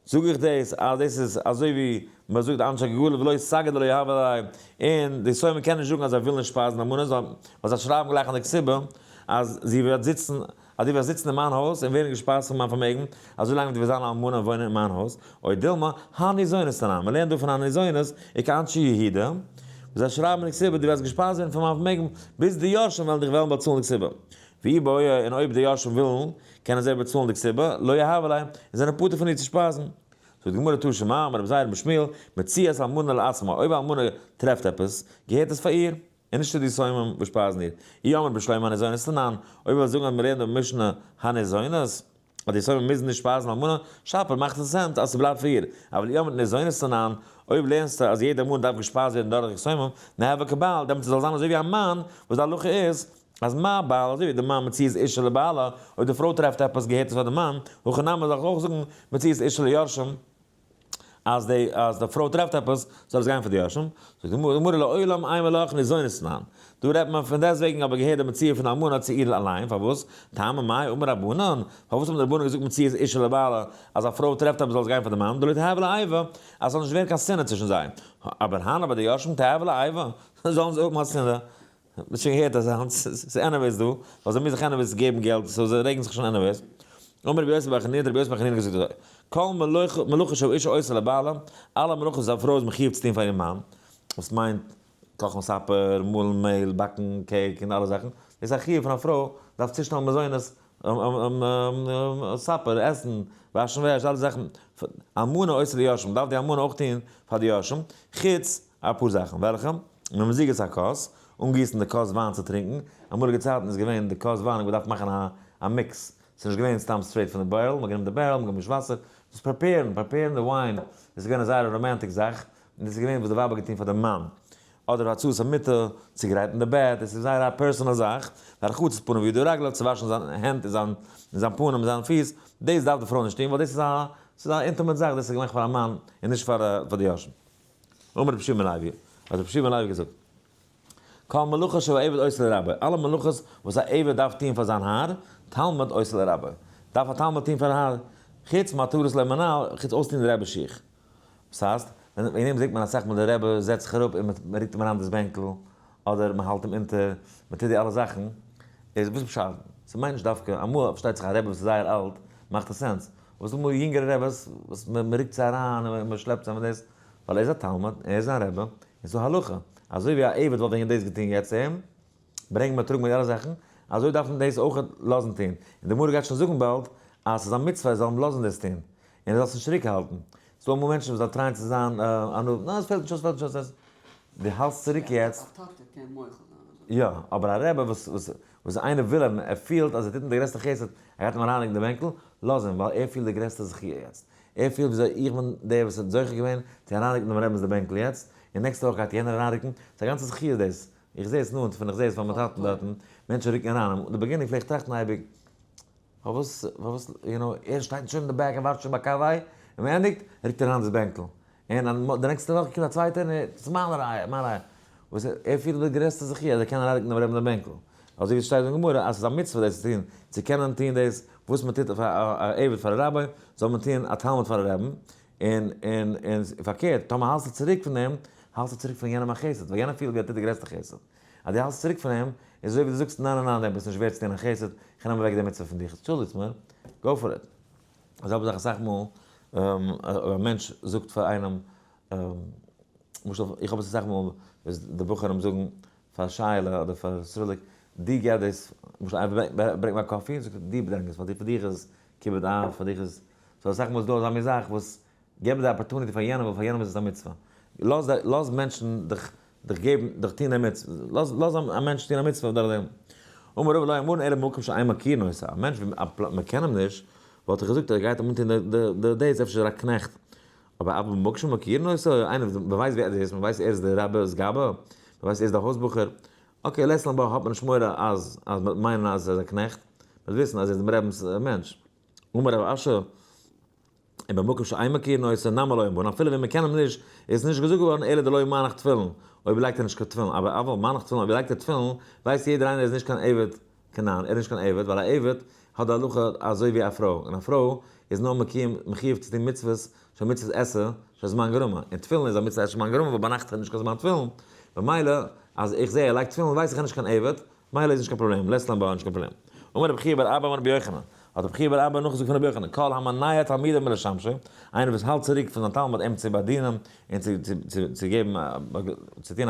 זאג איך דאס אז דאס איז אזוי ווי מען זאגט אנשי גליל ולא סגי דלא יהבי ליה, און די יתומים קענען נישט זאגן אז זיי ווילן נישט שפייזן אלמנות ווייל זיי שרייבן גלייך אין די כתובה אז זי וועט זיצן אז דו וועסט זיצן אין מיין הויז און ווערן געשפייזט פון מיין פארמעגן אזוי לאנג ווי דו וועסט זיין א אלמנה און וואוינען אין מיין הויז, או דילמא, הניזונת תנן, מען לערנט דא פון הניזונת וכאנשי יהודה, וואס זיי שרייבן אין די כתובה דו וועסט געשפייזט ווערן פון מיין פארמעגן ביז די יורשים וועלן דיך וועלן באצאלן די כתובה. ואי בעו און אויב די יורשים ווילן. קענען זיי באצאלן די כתובה, לא יהבה ליה, און זענען פטור פון איר צו שפייזן. זאגט די גמרא תא שמע, אמר רבי זירא אמר שמואל, מציאת אלמנה לעצמה, אויב א אלמנה טרעפט עפעס, געהערט עס פאר איר, און נישט צו די יתומים וואס שפייזן איר. אי אמרת בשלמא הניזונות תנן, אויב ווילסט זאגן אז מ'לערנט אין משנה הניזונות, אז די יתומים מוזן נישט שפייזן אלמנה, שפיר מאכט עס sense אז ס'בלייבט פאר איר, אבל אי אמרת ניזונות תנן, אויב לערנסטו אז יעדע אלמנה דארף געשפייזט ווערן דורך יתומים, ניהוו כבעל, דעמאלטס זאל זיין אזוי ווי א מאן, וואס די הלכה איז, אז מה בעל, אזוי ווי די מאן מציאת אשה לבעלה, אויב די פרוי טרעפט עפעס געהערט עס פאר די מאן, הכא נמי זאל איך אויך זאגן מציאת אשה ליורשים, אז די אז די פרוי טרעפט עפעס זאל עס גיין פאר די יורשים, זאגט די גמרא לעולם אימא לך ניזונות תנן, דא רעדט מען פון דעסטוועגן אבער געהערט די מציאה פון די אלמנה צו איר אליין, פארוואס? טעמא מאי אמור רבנן, פארוואס האבן די רבנן געזאגט מציאת אשה לבעלה אז א פרוי טרעפט עפעס זאל עס גיין פאר די מאן, דלא תיהוי ליה איבה, אז ס'זאל נישט ווערן קיין שנאה צווישן זיי, אבער הני ביי די יורשים תיהוי ליה איבה, זאלן זיי האבן א שנאה. האסט שוין געהערט אזאנס? ס'איז anyways דא, ווייל זיי מוזן זיך anyways געבן געלט, so זיי רעגן זיך שוין anyways. אמר רבי יוסי בר חנינא, האט רבי יוסי בר חנינא געזאגט אזוי, כל מלאכה שהאשה עושה לבעלה, אלע מלאכות וואס א פרוי איז מחיוב צו טון פאר איר מאן, וואס מיינט קאכן supper, מאלן מעהל, באקן cake און אלע זאכן, דאס איז א חיוב פון א פרוי, דארף צושטעלן מזונות, supper, עסן, וואשן וועש, אלע זאכן. אלמנה עושה ליורשים, דארף די אלמנה אויך טון פאר די יורשים, חוץ אפאר זאכן, וועלכע? ממזיגת הכוס, אנגיסן די כוס וויין צו טרינקן, אמאליגע צייטן איז געווען די כוס וויין האט געדארפט מאכן א mix, ס'איז נישט געווען סתם straight פון די barrel, מ'האט גענומען די barrel, מ'האט געמישט וואסער, דאס prepare ן, prepare ן די וויין, דאס איז געווען א זייער א romantic זאך, און דאס איז געווען וואס די ווייב האט געטון פאר די מאן. אדער הצעת המיטה, צוגרייטן די בעט, דאס איז זייער א personal זאך, והרחצת פניו וידיו ורגליו, צו וואשן זיין הענט און זיין זיין פנים און זיין פיס, דאס דארף די פרוי נישט טון, ווייל דאס איז א ס'איז א intimate זאך, דאס איז געמאכט פאר א מאן און נישט פאר פאר די יורשים. אמר רבי שמעון לוי, האט רבי שמעון לוי געזאגט, כל מלאכה שהעבד עושה לרבו, אלע מלאכות וואס א עבד דארף טון פאר זיין האר, תלמיד עושה לרבו, דארף א תלמיד טון פארן האר, חוץ מהתרת לו מנעל, חוץ אויסטון די רבי'ס שיך. וואס הייסט? וועגן דעם זעט מען אסאך מאל דער רבי זעצט זיך אראפ און מען רוקט אים אריין דאס בענקל, אדער מען האלט אים אונטער, מען טוט די אלע זאכן, איז וואס פשט? ס'מיינט נישט דווקא, אמאל פארשטייט זיך א רבי וואס איז זייער אלט מאכט עס sense, אבער ס'דא אמאל יונגערע רבי'ס וואס מען רוקט זיי אריין און מען שלעפט זיי מיט דאס, ווייל ער איז א תלמיד, ער איז זיין רבי, און ס'דא הלכה, אזוי ווי א עבד וואלט וועגן דאס געטון יעצט אים, ברענג מיר טראג מיר די אלע זאכן, אזוי דארף מען דאס אויך לאזן טון, און די גמרא גייט שוין זאגן באלד אז ס'איז א מצוה ער זאל אים לאזן דאס טון, און ער זאל עס נישט צוריק האלטן, ס'דא אמאל מענטשן וואס זיי try ען צו זיין א נו, ניין עס פעלט נישט אויס, פעלט נישט אויס, דו האלסט צוריק יעצט. א טאטע קען מוחל זיין אזוי. יא, אבער א רבי וואס וואס וואס איינער וויל אים, ער פילט אז ער טוט אים די גרעסטע חסד, ער גייט אים אריינלייגן די בענקל, לאז אים, ווייל ער פילט די גרעסטע זכי' יעצט. ער פילט וויאזוי איך בין דער וואס האט זוכה געווען צו אריינרוקן דעם רבינ'ס די בענקל יעצט, און נעקסטע וואך גייט יענער אריינרוקן, ס'איז א גאנצע זכי' דאס. איך זע עס נאנט פון איך זע עס פאר מיין טאטן דארטן, מענטשן רוקן אריין, אין די beginning פלעג איך טראכטן אייביג, פארוואס פארוואס you know ער שטייט שוין אין די back ער ווארט שוין ביי קאווע, און מען ענדיגט רוקט ער אריין דאס בענקל, און די נעקסטע וואך קומט א צווייטער און ער, ס'איז מיין רייע, מיין רייע, וואס ער פילט די גרעסטע זכי' אז ער קען אריינרוקן דעם רבי'ן דעם בענקל, אזוי ווי עס שטייט אין גמרא אז ס'איז א מצוה דאס צו טון, צו קענען טון דאס וואס מען טוט פאר א עבד פאר א רבי, זאל מען טון א תלמיד פאר א רבי'ן, און און און פארקערט, טאמער האלסטו צוריק פון דעם, האלסטו צוריק פון יענעם א חסד, ווייל יענער פילט ווי ער טוט די גרעסטע חסד. אז דו האלסט צוריק פון אים, איז אזוי ווי דו זאגסט, ניין ניין ניין, דו ביסט נישט ווערד צו טון א חסד, איך נעם אוועק די מצוה פון דיך, אנטשולדיגטס מיר, go for it. די זעלבע זאך אסאך מאל, אויב א מענטש זאגט פאר איינעם, למשל איך האב עס אסאך מאל, וואס די בחורים זאגן פאר שייעלע אדער פאר סרוליק, דו געב דאס, למשל איינער ברענגט מיר א coffee, זאגט ער, דו ברענג עס, ווייל פאר דיך איז כיבוד אב, פאר דיך איז, so אסאך מאל איז דא אזא מין זאך וואס געב די opportunity פאר יענעם ווייל פאר יענעם איז עס א מצוה. לאז לאז מענטשן דיך דיך געבן דיך טון א מצוה, לאז לאז א מענטש טון א מצוה דורך דעם. אמר רבא לא אמרן אלא במקום שאין מכירין אותו, א מענטש ווי מען קען אים נישט, וואלט איך געזאגט ער גייט אים אנטון די די דאס, אפשר איז ער א קנעכט. אבער אבל במקום שמכירין אותו, איינער וואס מען ווייסט ווער ער איז, מען ווייסט ער איז די רבי'ס גבאי, מען ווייסט ער איז די הויז בחור, okay לית לן בה האט מען נישט מורא אז אז מען וועט מיינען אז ער איז א קנעכט, מען וועט וויסן אז ער איז דעם רבינ'ס מענטש. אמר רב אשי, און במקום שאין מכירין אותו נמי לא אמרן, אפילו ווען מען קען אים נישט, איז נישט געזאגט געווארן אלא דלא מנח תפילין, אויב לייגט ער נישט קיין תפילין, אבער אבל מנח תפילין אויב לייגט ער תפילין, ווייסט יעדער איינער ער איז נישט קיין עבד כנען, ער איז נישט קיין עבד, ווייל א עבד האט די הלכה אזוי ווי א פרוי, און א פרוי איז נאר מקיים מחיוב צו טון מצוות של מצוות עשה שהזמן גרמא, און תפילין איז א מצוה עשה שהזמן גרמא ווייל ביינאכט איז נישט קיין זמן תפילין, במילא אז איך זע ער לייגט תפילין ווייס איך ער איז נישט קיין עבד, מילא איז נישט קיין פראבלעם, לית לן בה נישט קיין פראבלעם. אמר רבי חייא בר אבא אמר רבי יוחנן, האט רבי חייא בר אבא נאכגעזאגט פון רבי יוחנן, כל המונע תלמידו מלשמשו, איינער וואס האלט צוריק פון זיין תלמיד אים צו באדינען און צו געבן צו טון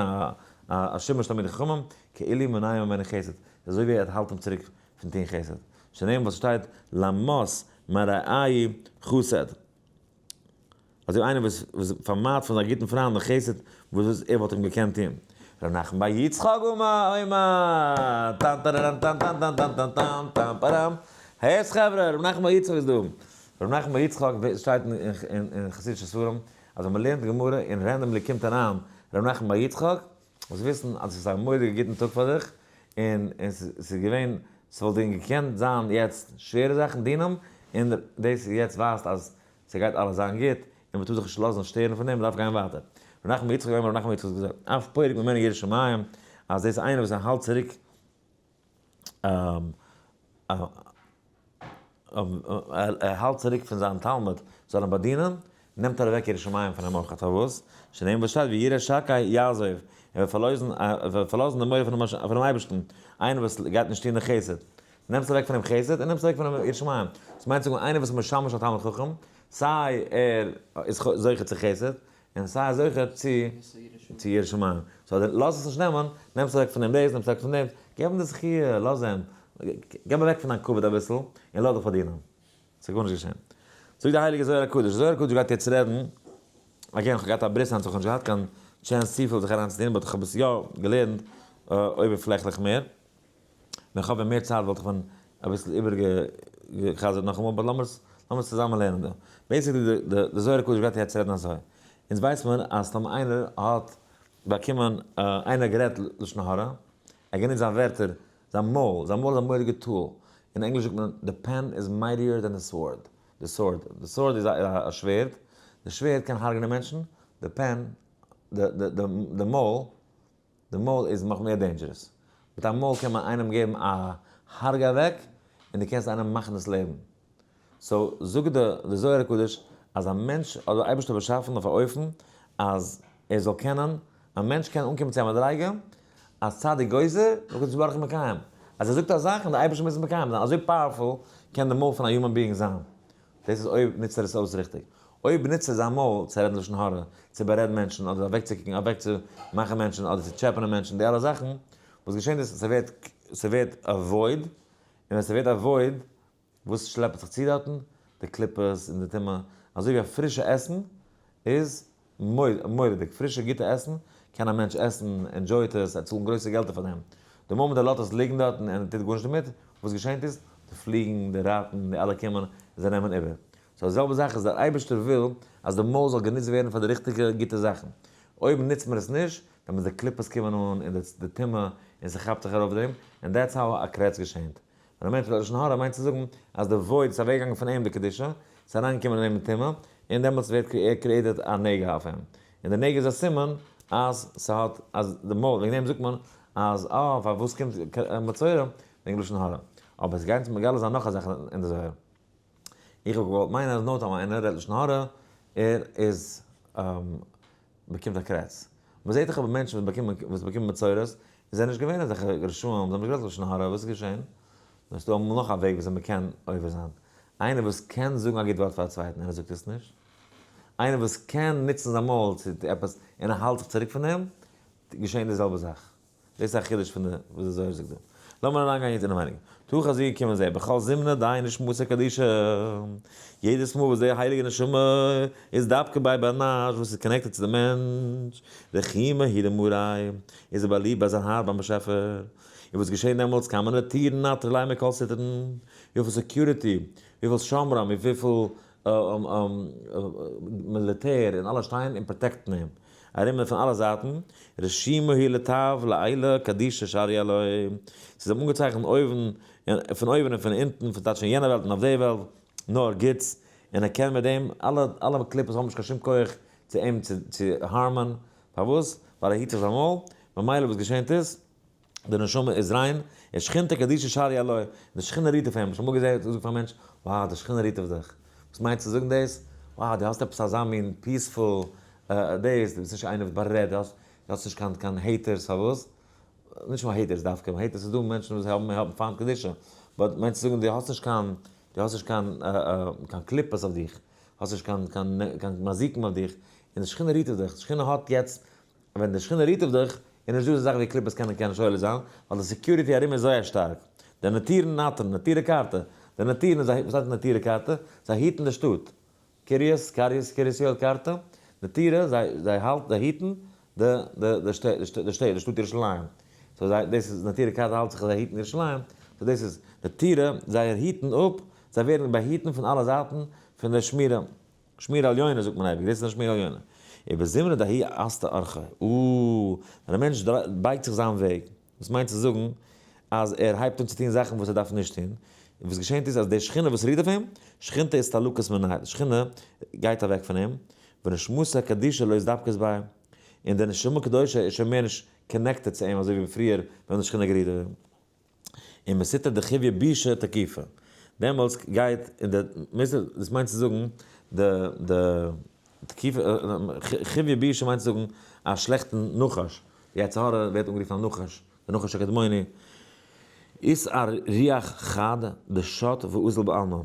א שימוש תלמידי חכמים, כאילו מונע ממנו חסד, איז אזוי ווי ער האלט אים צוריק פון טון חסד. שנאמר וואס שטייט למס מרעי' חסד. אזוי איינער וואס וואס פארמיידט פון זיין גוטן פריינד די חסד וואס ער וואלט אים געקענט טון. ר' נחמן בר יצחק אמר אומר טאן טאראראם טאן טאן טאן טאן טאן טאן טאן פאראם. הערטס חברה, ר' נחמן בר יצחק איז דא. ר' נחמן בר יצחק שטייט אין חסידישע ספרים אז ווען מ'לערנט גמרא און randomly קומט אריין ר' נחמן בר יצחק, זאלסט וויסן אז עס איז א מורא'דיגע גוטן טאג פאר דיך, און ס'איז געווען, ס'וואלט ווען געקענט זיין יעצט שווערע זאכן, דינים, און דאס יעצט ווייזט אז ס'גייט אלעס זיין גוט, און מ'טאר זיך נישט לאזן שטערן פון דעם, מ'דארף גיין ווייטער. ר' נחמן יצחק אומר, ר' נחמן יצחק האט געזאגט, אף פורק ממנו יראת שמים, אז דאס איז איינער וואס האלט צוריק ער האלט צוריק פון זיין תלמיד זאל אים באדינען, נעמט ער אוועק יראת שמים פון אים אויך, פארוואס? שנאמר וואס שטייט וירא שקי יעזוב, ער וועט פארלויזן, ער וועט פארלאזן די מורא פונעם אייבערשטן, איינער וואס גייט נישט טון די חסד, נעמסט אוועק פון אים חסד און נעמסט אוועק פון אים יראת שמים, דאס מיינט צו זאגן איינער וואס איז משמש א תלמיד חכם, סיי ער איז זוכה צו חסד, און סיי זוכה צו צו יראת שמים. so לאז עס נישט נעמען, נעמסט אוועק פון דעם דאס, נעמסט אוועק פון דעם, געב אים די זכיה, לאז אים, געב אוועק פון דיין כבוד אביסל, און לאז דיך פארדינען. ס'איז גארנישט געשען. זאגט די הייליגע זוהר הקדוש, זוהר הקדוש גייט יעצט רעדן, again, כ'האב געהאט א ברית היינט so כ'האב נישט געהאט קיין chance צופיל זיך אריינצוטון, but כ'האב עס יא געלערנט אויבערפלעכליך מער. ווען כ'האב ווען מער צייט וואלט איך ווען אביסל איבערגע'חזר'ט נאכאמאל, but לאמיר עס צוזאמען לערנען דא. basically די זוהר הקדוש גייט יעצט רעדן אזוי, אונז ווייסט מען אז טאמער איינער האט באקומען, איינער האט גערעדט לשון הרע, ער האט גענוצט זיין ווערטער, זיין מויל, זיין מויל איז א מורא'דיגע tool, אין ענגליש זאגט מען the pen is mightier than the sword, די sword, די sword איז א שווערד, די שווערד קען הרג'נען מענטשן, די pen, די מויל, די מויל איז נאך מער dangerous. מיט א מויל קען מען איינעם געבן א הרגה אוועק, און דו קענסט איינעם מאכן דאס לעבן. so זאגט די זוהר הקדוש אז א מענטש האט דער אייבערשטער באשאפן אויף א אופן אז ער זאל קענען, א מענטש קען אנקומען צו א מדריגה אז צדיק גוזר והקדוש ברוך הוא מקיים. אז ער זאגט א זאך און דער אייבערשטער מוז עס מקיים זיין. אזוי powerful קען די מויל פון א human being זיין. דאס איז אויב נוצט ער עס אויס ריכטיג. אויב נוצט ער זיין מויל צו רעדן לשון הרע, צו בארעדן מענטשן, אדער אוועקצוקוקן, אוועקצומאכן מענטשן, אדער צו טשעפענען מענטשן, די אלע זאכן, וואס געשענט איז, ס'ווערט, ס'ווערט א void, און ווען ס'ווערט א void, וואס שלעפט זיך צו דארטן? די קליפות און די טומאה, אזוי ווי א פרישע עסן איז מורא'דיג, פרישע גוטע עסן קען א מענטש עסן, enjoy ט עס, ער צאלט גרויסע געלטער פאר דעם. די מאמענט ער לאזט עס ליגן דארטן און ער טוט גארנישט דערמיט, וואס געשענט איז, די פליגן, די ראטן, די אלע קומען און זיי נעמען איבער. so די זעלבע זאך איז דער אייבערשטער וויל אז די מויל זאל גענוצט ווערן פאר די ריכטיגע גוטע זאכן. אויב נוצט מען עס נישט, דעמאלטס די קליפות קומען אן און די טומאה און ס'כאפט זיך ארויף דעם, און that's how א קרעץ געשענט. ווען א מענטש רעדט לשון הרע מיינט צו זאגן אז די void איז אוועקגעגאנגען פון אים די קדושה, ס'איז אריינגעקומען אין אים די טומאה, און דעמאלטס ווערט ער created א נגע אויף אים. און די נגע איז א סימן אז ס'האט אז די מויל, וועגן דעם זאגט מען אז אה פארוואס קומט מצורע וועגן לשון הרע. אבער עס גייט אונז מגלה זיין נאך א זאך אין די זוהר. איך האב געוואלט מיינען אז נאר טאמער איינער רעדט לשון הרע ער איז באקומט א קרעץ. מען זעט דאך אבער מענטשן וואס באקומען וואס באקומען מצורעות און זענען נישט געווען אזעלכע רשעים, זיי האבן נישט גערעדט לשון הרע, וואס איז געשען? נאר ס'איז דא אמאל נאך א וועג וויאזוי מען קען עובר זיין. איינער וואס קען זאגן א גוט ווארט פאר א צווייטן און ער זאגט עס נישט. איינער וואס קען נוצן זיין מויל צו עפעס און ער האלט זיך צוריק פון דעם, געשען די זעלבע זאך. דאס איז א חידוש פון די וואס די זוהר זאגט דא. לאמיר אריינגיין יעצט אינעווייניג. תא חזי קומען זיי בכל זימנא דהאי נשמתא קדישא, יעדעס מאל וואס די הייליגע נשמה איז דבקה ביי בר נש וואס איז connected צו די מענטש, רחימא הוא דמאריה, איז ער באליבט ביי זיין האר ביים באשעפער. און וואס געשעהט דעמאלטס כמה נטירין נטרי ליה מכל סטרין, וויפיל security, וויפיל שומרים, וויפיל מיליטער און אלע שטייען און protect ן אים ארום און פון אלע זייטן, רשימו היא לטב לעילא קדישא שריא עילוי, ס'איז אים אנגעצייכנט אויבן פון אויבן און פון אונטן, פון טייטש אין יענע וועלט און אויף די וועלט, נאר גוטס, און ער קען מיט דעם, אלע אלע קליפות האבן נישט קיין שום כח צו אים צו harm ען, פארוואס? ווייל ער היט זיך זיין מויל, ממילא וואס געשענט איז, די נשמה איז ריין, און שכינתא קדישא שריא עילוי, די שכינה רוהט אויף אים, שוין אמאל געזעהן געזאגט פאר א מענטש, wow די שכינה רוהט אויף דיך, וואס מיינט צו זאגן דאס? wow דו האסט עפעס אזא מין peaceful דאס, דו ביסט נישט איינער וואס בארעדט, דו האסט נישט קיין קיין haters, פארוואס? נישט נאר haters דווקא, haters איז דא מענטשן וואס האבן האבן פיינט קדושה, but מיינט צו זאגן דו האסט נישט קיין דו האסט נישט קיין קיין קליפות אויף דיך, האסט נישט קיין קיין קיין מזיקים אויף דיך, און די שכינה רוהט אויף דיך, די שכינה האט יעצט ווען די שכינה רוהט אויף דיך, איז נישט דא אזא זאך ווי קליפות קענען קענען שולט זיין, ווייל די security ארום איז זייער שטארק. די נטירן נאטרן, נטירה קרתא, די נטירן, זיי, וואס הייסט נטירה קרתא? זיי היטן די שטאט. קרית, קרית, קרית יואל קרתא, נטירה, זיי, זיי האלט, זיי היטן די, די, די שטעט, די שטעט, די שטאט ירושלים. so זיי, דאס איז נטירה קרתא האלט זיך אז זיי היטן ירושלים, so דאס איז נטירה, זיי היטן אפ, זיי ווערן באהיטן פון אלע זייטן פון די שמירה. שמירה עליונה זאגט מען אייביג, דאס איז א שמירה עליונה. ובזמנא דהאי אסתא ארחא, או, ווען א מענטש בייגט זיך זיין וועג, דאס מיינט צו זאגן אז ער הייבט אן צו טון זאכן וואס ער דארף נישט טון, און וואס געשענט איז אז די שכינה וואס רוהט אויף אים, שכינתא אסתלקת מיניה, די שכינה גייט אוועק פון אים, ונשמתא קדישא לא אתדבקת ביה, און די נשמה קדושה איז שוין מער נישט connected צו אים אזוי ווי פריער ווען די שכינה גערוהט אויף אים. און מסיתא דחיויא בישא תקיפא. דעמאלטס גייט אין די מסיתא, דאס מיינט צו זאגן די די תקיפה, חיויא בישא מיינט צו זאגן א שלעכטן נחש, די יצר הרע ווערט אנגערופן א נחש, די נחש הקדמוני, איז א רוח חד דשט ואזיל בעלמא,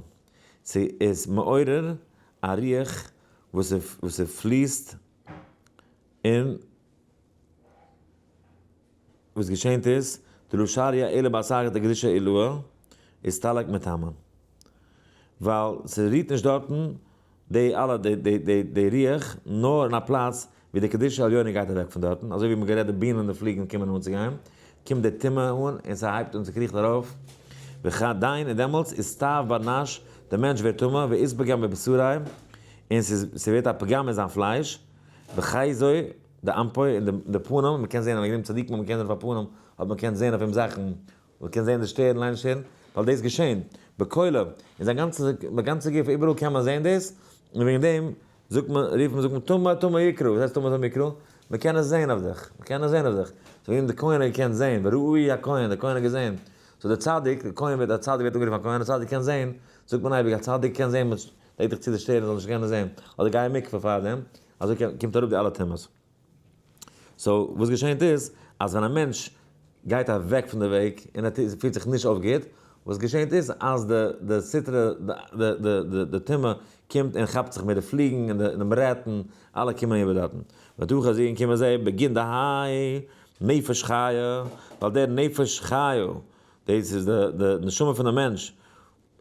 ס'איז מעורר א רוח וואס וואס ס'פליסט און. וואס געשענט איז, דלא שריא אלא בהשגת דקדושה עילאה, אסתלק מטעמא. ווייל ס'רוהט נישט דארטן די אלע די רוח, נאר אין א פלאץ ווי די קדושה עליונה גייט אוועק פון דארטן, אזוי ווי מ'האט גערעדט די בינען און די פליגן קומען אן צו גיין, קומט די טומאה אן און ס'הייבט אן ס'קריכט ארויף, וכדין און דעמאלטס איז סתיו בר נש, די מענטש ווערט טמא, ואית פגם בבשריה, און ס'ווערט א פגם אין זיין פלייש, וכזו. די אנפוי און די פנים, מ'קען זען אז מ'גענומען צדיקים האט מען געקענט זען אויף א פנים, האט מען געקענט זען אויף אים זאכן, מ'קען זען די שטערן, ליינען שטערן, ווייל דאס געשען, בקולא, אין זיין גאנצע, גאנצע גוף, איבעראל קען מען זען דאס, און וועגן דעם זאגט מען, רופט מען, זאגט מען, טמא טמא יקרא, וואס הייסט טמא טמא יקרא? מ'קען עס זען אויף דיך, מ'קען עס זען אויף דיך, so וועגן דעם די כהן האט געקענט זען, וראוי הכהן, די כהן האט געזען, so דער צדיק, דער כהן ווערט, א צדיק ווערט אנגערופן א כהן, א צדיק קען זען, זאגט מען אייביג, א צדיק קען זען, מ'לייגט דיך צו די שטערן זאל נישט קענען זען, אדער גיי אין מקווה פארדעם, אזוי קומט אראפ די אלע טומאות. so וואס געשענט איז, אז ווען א מענטש גייט אוועק פון די וועג און ער פירט זיך נישט אויף גוט, וואס געשענט איז אז די די סטרא די די טומאה קומט און כאפט זיך מיט די פליגן און די מרעטן, אלע קומען איבער דארטן. ותא חזי און קומען זיי בגין דהאי נפש חיה, ווייל דער נפש חיה, דאס איז די די נשמה פון די מענטש,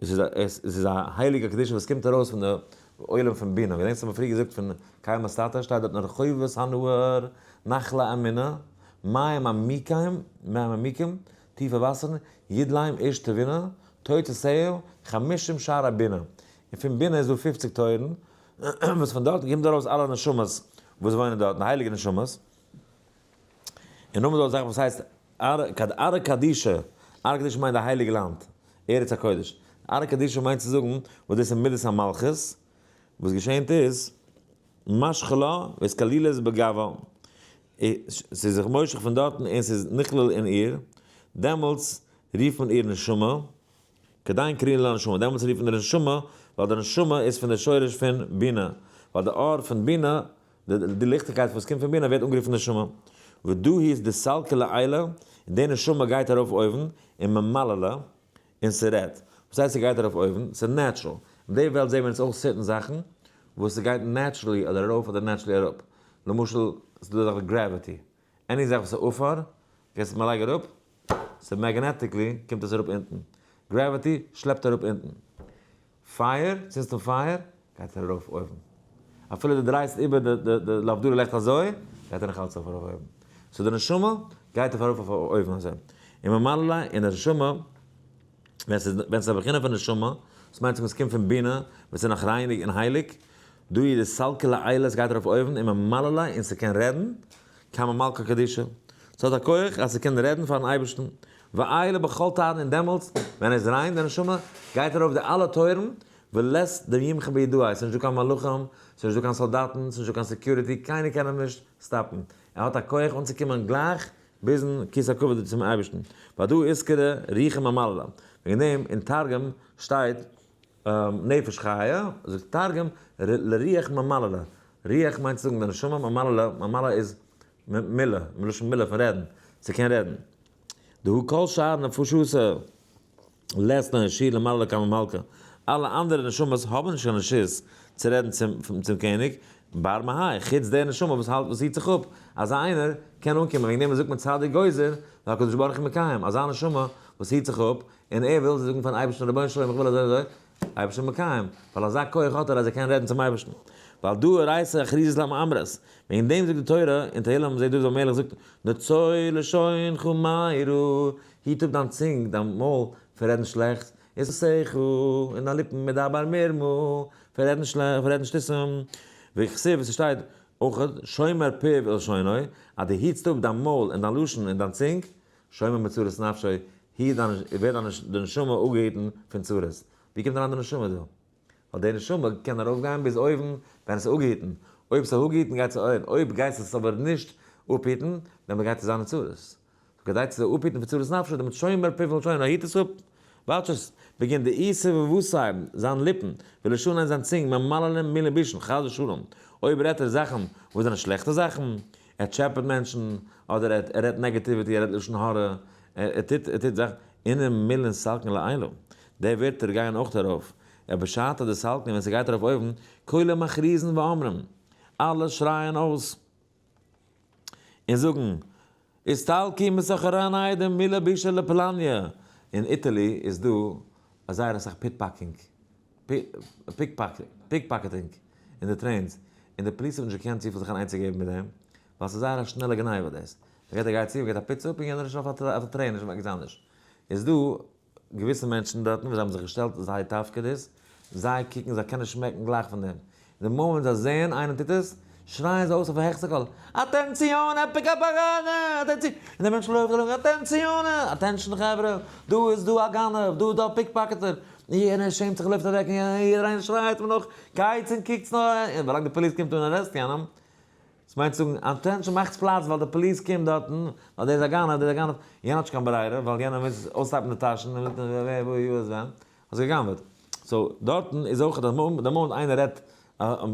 עס איז א עס איז א הייליגע קדושה וואס קומט ארויס פון די עולם פון בינה, געדענקסט האט מען פריער געזאגט פון קיימא סתתא שטייט דארט רחובות הנהר נחלה אמינה מים עמוקים מים עמוקים טיפע וואסערן ידליים איש תבונה תוצאותיה חמישים שערי בינה, און פון בינה איז דא פופציג טויערן וואס פון דארטן קומט ארויס אלע נשמות וואס וואוינען דארטן, הייליגע נשמות, און נאכדעם איז דא א זאך וואס הייסט ארעא קדישא, ארעא קדישא מיינט די הייליגע לאנד, ארץ הקודש. ארעא קדישא מיינט צו זאגן וואס דאס איז מידת המלכות, וואס געשענט איז, משכלה ואתכלילת בגווה, ס'איז זיך מושך פון דארטן און ס'איז נכלל אין איר, דעמאלטס רופט מען איר נשמה, כדין קרינן לה נשמה, דעמאלטס רופט מען איר נשמה, ווייל די נשמה איז פון די שורש פון בינה, ווייל די אור פון בינה די ליכטיגקייט וואס קומט פון בינה ווערט אנגערופן נשמה. ודא היא דסלקא לעילא, און די נשמה גייט ארויף אויבן, און ממללא, און ס'רעדט. וואס הייסט ס'גייט ארויף אויבן? ס'איז natural. אין די וועלט זעהן מיר אונז אויך certain זאכן וואס ס'גייט naturally אדער ארויף אדער naturally אראפ. למשל, ס'איז דא א זאך ווי gravity. any זאך וואס איז עפר, געסט מען לייג אראפ, ס'איז magnetically קומט עס אראפ אונטן. gravity שלעפט אראפ אונטן. פייער, צינדסט אן פייער, גייט ער ארויף אויבן. אפילו דו דרייסט איבער די די להבדלה לעכט אזוי, גייט ער נאך אלץ ארויף אויבן. so די נשמה גייט ארויף אויף אויבן אזוי. און ממלא און די נשמה, ווען ס'איז ווען ס'איז א בחינה פון נשמה, דאס מיינט אז ס'קומט פון בינה, ווען ס'איז נאך רייניג און הייליג, דא איז די סלקא לעילא, ס'גייט ארויף אויבן, און ממלא און ס'קען רעדן, קמי מלכא קדישא, ס'האט א כח אז ס'קען רעדן פארן אייבערשטן, ועייל בכל תרין און דעמאלטס ווען ער איז ריין די נשמה גייט ארויף די אלע טויערן ולית דימחי בידוה, ס'איז נישט דא קיין מלאכים, ס'איז נישט דא קיין סאלדאטן, ס'איז נישט דא קיין security, קיינער קען אים נישט stop ן, ער האט א כח אנצוקומען גלייך ביזן כסא הכבוד צום אייבערשטן, והדא אתקרי רוחא ממללא, וועגן דעם אין תרגום שטייט נפש חיה, זאגט תרגום, לרוח ממללא, רוח מיינט צו זאגן די נשמה, ממללא, ממלא איז מילה, מלשון מילה פון רעדן, ס'קען רעדן. דהא כל שאר נפשותא לית לן רשו למללא קמי מלכא, אלע אנדערע נשמות האבן נישט קיין רשות צו רעדן צום קעניג, בר מהאי, חוץ דער נשמה וואס האלט וואס היט זיך אפ, אזא איינער קען אנקומען, וועגן דעם זאגט מען צדיק גוזר והקדוש ברוך הוא מקיים, אזא נשמה. וואס היט זיך אפ, און ער וויל זאגן פארן אייבערשטן רבונו של עולם איך וויל אזוי און אזוי, אייבערשטער מקיים, ווייל אזא כח האט ער אז ער קען רעדן צום אייבערשטן. ועל דא אורייתא אכריזת למאמרת, וועגן דעם זאגט די תורה אין תהלים זעט דוד המלך זאגט נצור לשונך מרע, היט אפ דיין צונג, דיין מויל, פון רעדן שלעכטס, ושפתיך, און דיין ליפן מדבר מרמה, פון רעדן שלעכט, פון רעדן שטותים, וכתיב, עס שטייט אויך שומר פיו ולשונו, אז דו היטסט אפ דיין מויל און דיין לשון און דיין צונג, שומר מצרות נפשו, היט דיין, ווערט דיין די נשמה אפגעהיטן פון צרות. ווי קומט אריין די נשמה דא? ווייל די נשמה קען ארויפגיין ביז אויבן ווען עס איז אפגעהיטן, אויב עס איז אפגעהיטן גייט עס אויבן, אויב גייסט עס אבער נישט אפהיטן, דעמאלט גייט עס זיין אין צרות. כדי צו אפהיטן פון צרות נפשו, דעמאלט שומר פיו ולשונו, היט עס אפ, watch עס, בגין דאיתיה בוותיה, זיין ליפן, ולשוניה און זיין צונג, ממללין מילין בישין, חס ושלום, אויב רעדט ער זאכן וואס זענען שלעכטע זאכן, ער טשעפעט מענטשן, אדער ער רעדט negativity, ער רעדט לשון הרע, ער טוט ער טוט זאכן, אינון מילין סלקין לעילא, די ווערטער גייען אויך ארויף, ובשעתא דסלקין ווען ס'גייט ארויף אויבן, כולהו מכריזין ואמרין, אלע שרייען אויס און זאגן, אסתלקו מתוך ארעניה דמילי בישא לפלניא, אין Italy איז דא זייער אסאך pit packing, pickpocketing אין די trains, און די police האבן נישט געקענט צופיל זיך אן עצה געבן מיט דעם, ווייל ס'איז זייער א שנעלע גניבה דאס, מ'גייט ער גייט צו מ'געט א פיץ אפ און יענער איז שוין אויף א train נישט ערגעץ אנדערש, איז דא געוויסע מענטשן דארטן וואס זיי האבן זיך געשטעלט זייער תפקיד איז, זיי קוקן זיי קענען שמעקן גלייך פון דעם, די מאמענט זיי זעען איינער טוט עס, שרייען זיי אויס אויפן העכסטע קול, attenzione piccaparone! attenzi! און דער מענטש לויפט ארום, attenzione! attention חברה! דא איז דא א גנב! דא איז דא א pickpocketer! און יענער שעמט זיך לויפט אוועק און יעדער איינער שרייט אים נאך, גייטס און קוקטס נאר! און ווילאנג די police קומט אן arrest יענעם, עס מיינט צו זאגן, attention מאכטס פלאץ ווייל די police קומט דארטן, ווייל דער איז א גנב, דער איז א גנב, יענער האט נישט קיין ברירה, ווייל יענער מוז אויסטייפן די טאשן, און ווער וואו וואס ווען, האט זיך גע'גנב'עט. so דארטן איז אויך אז די מאמענט איינער רעדט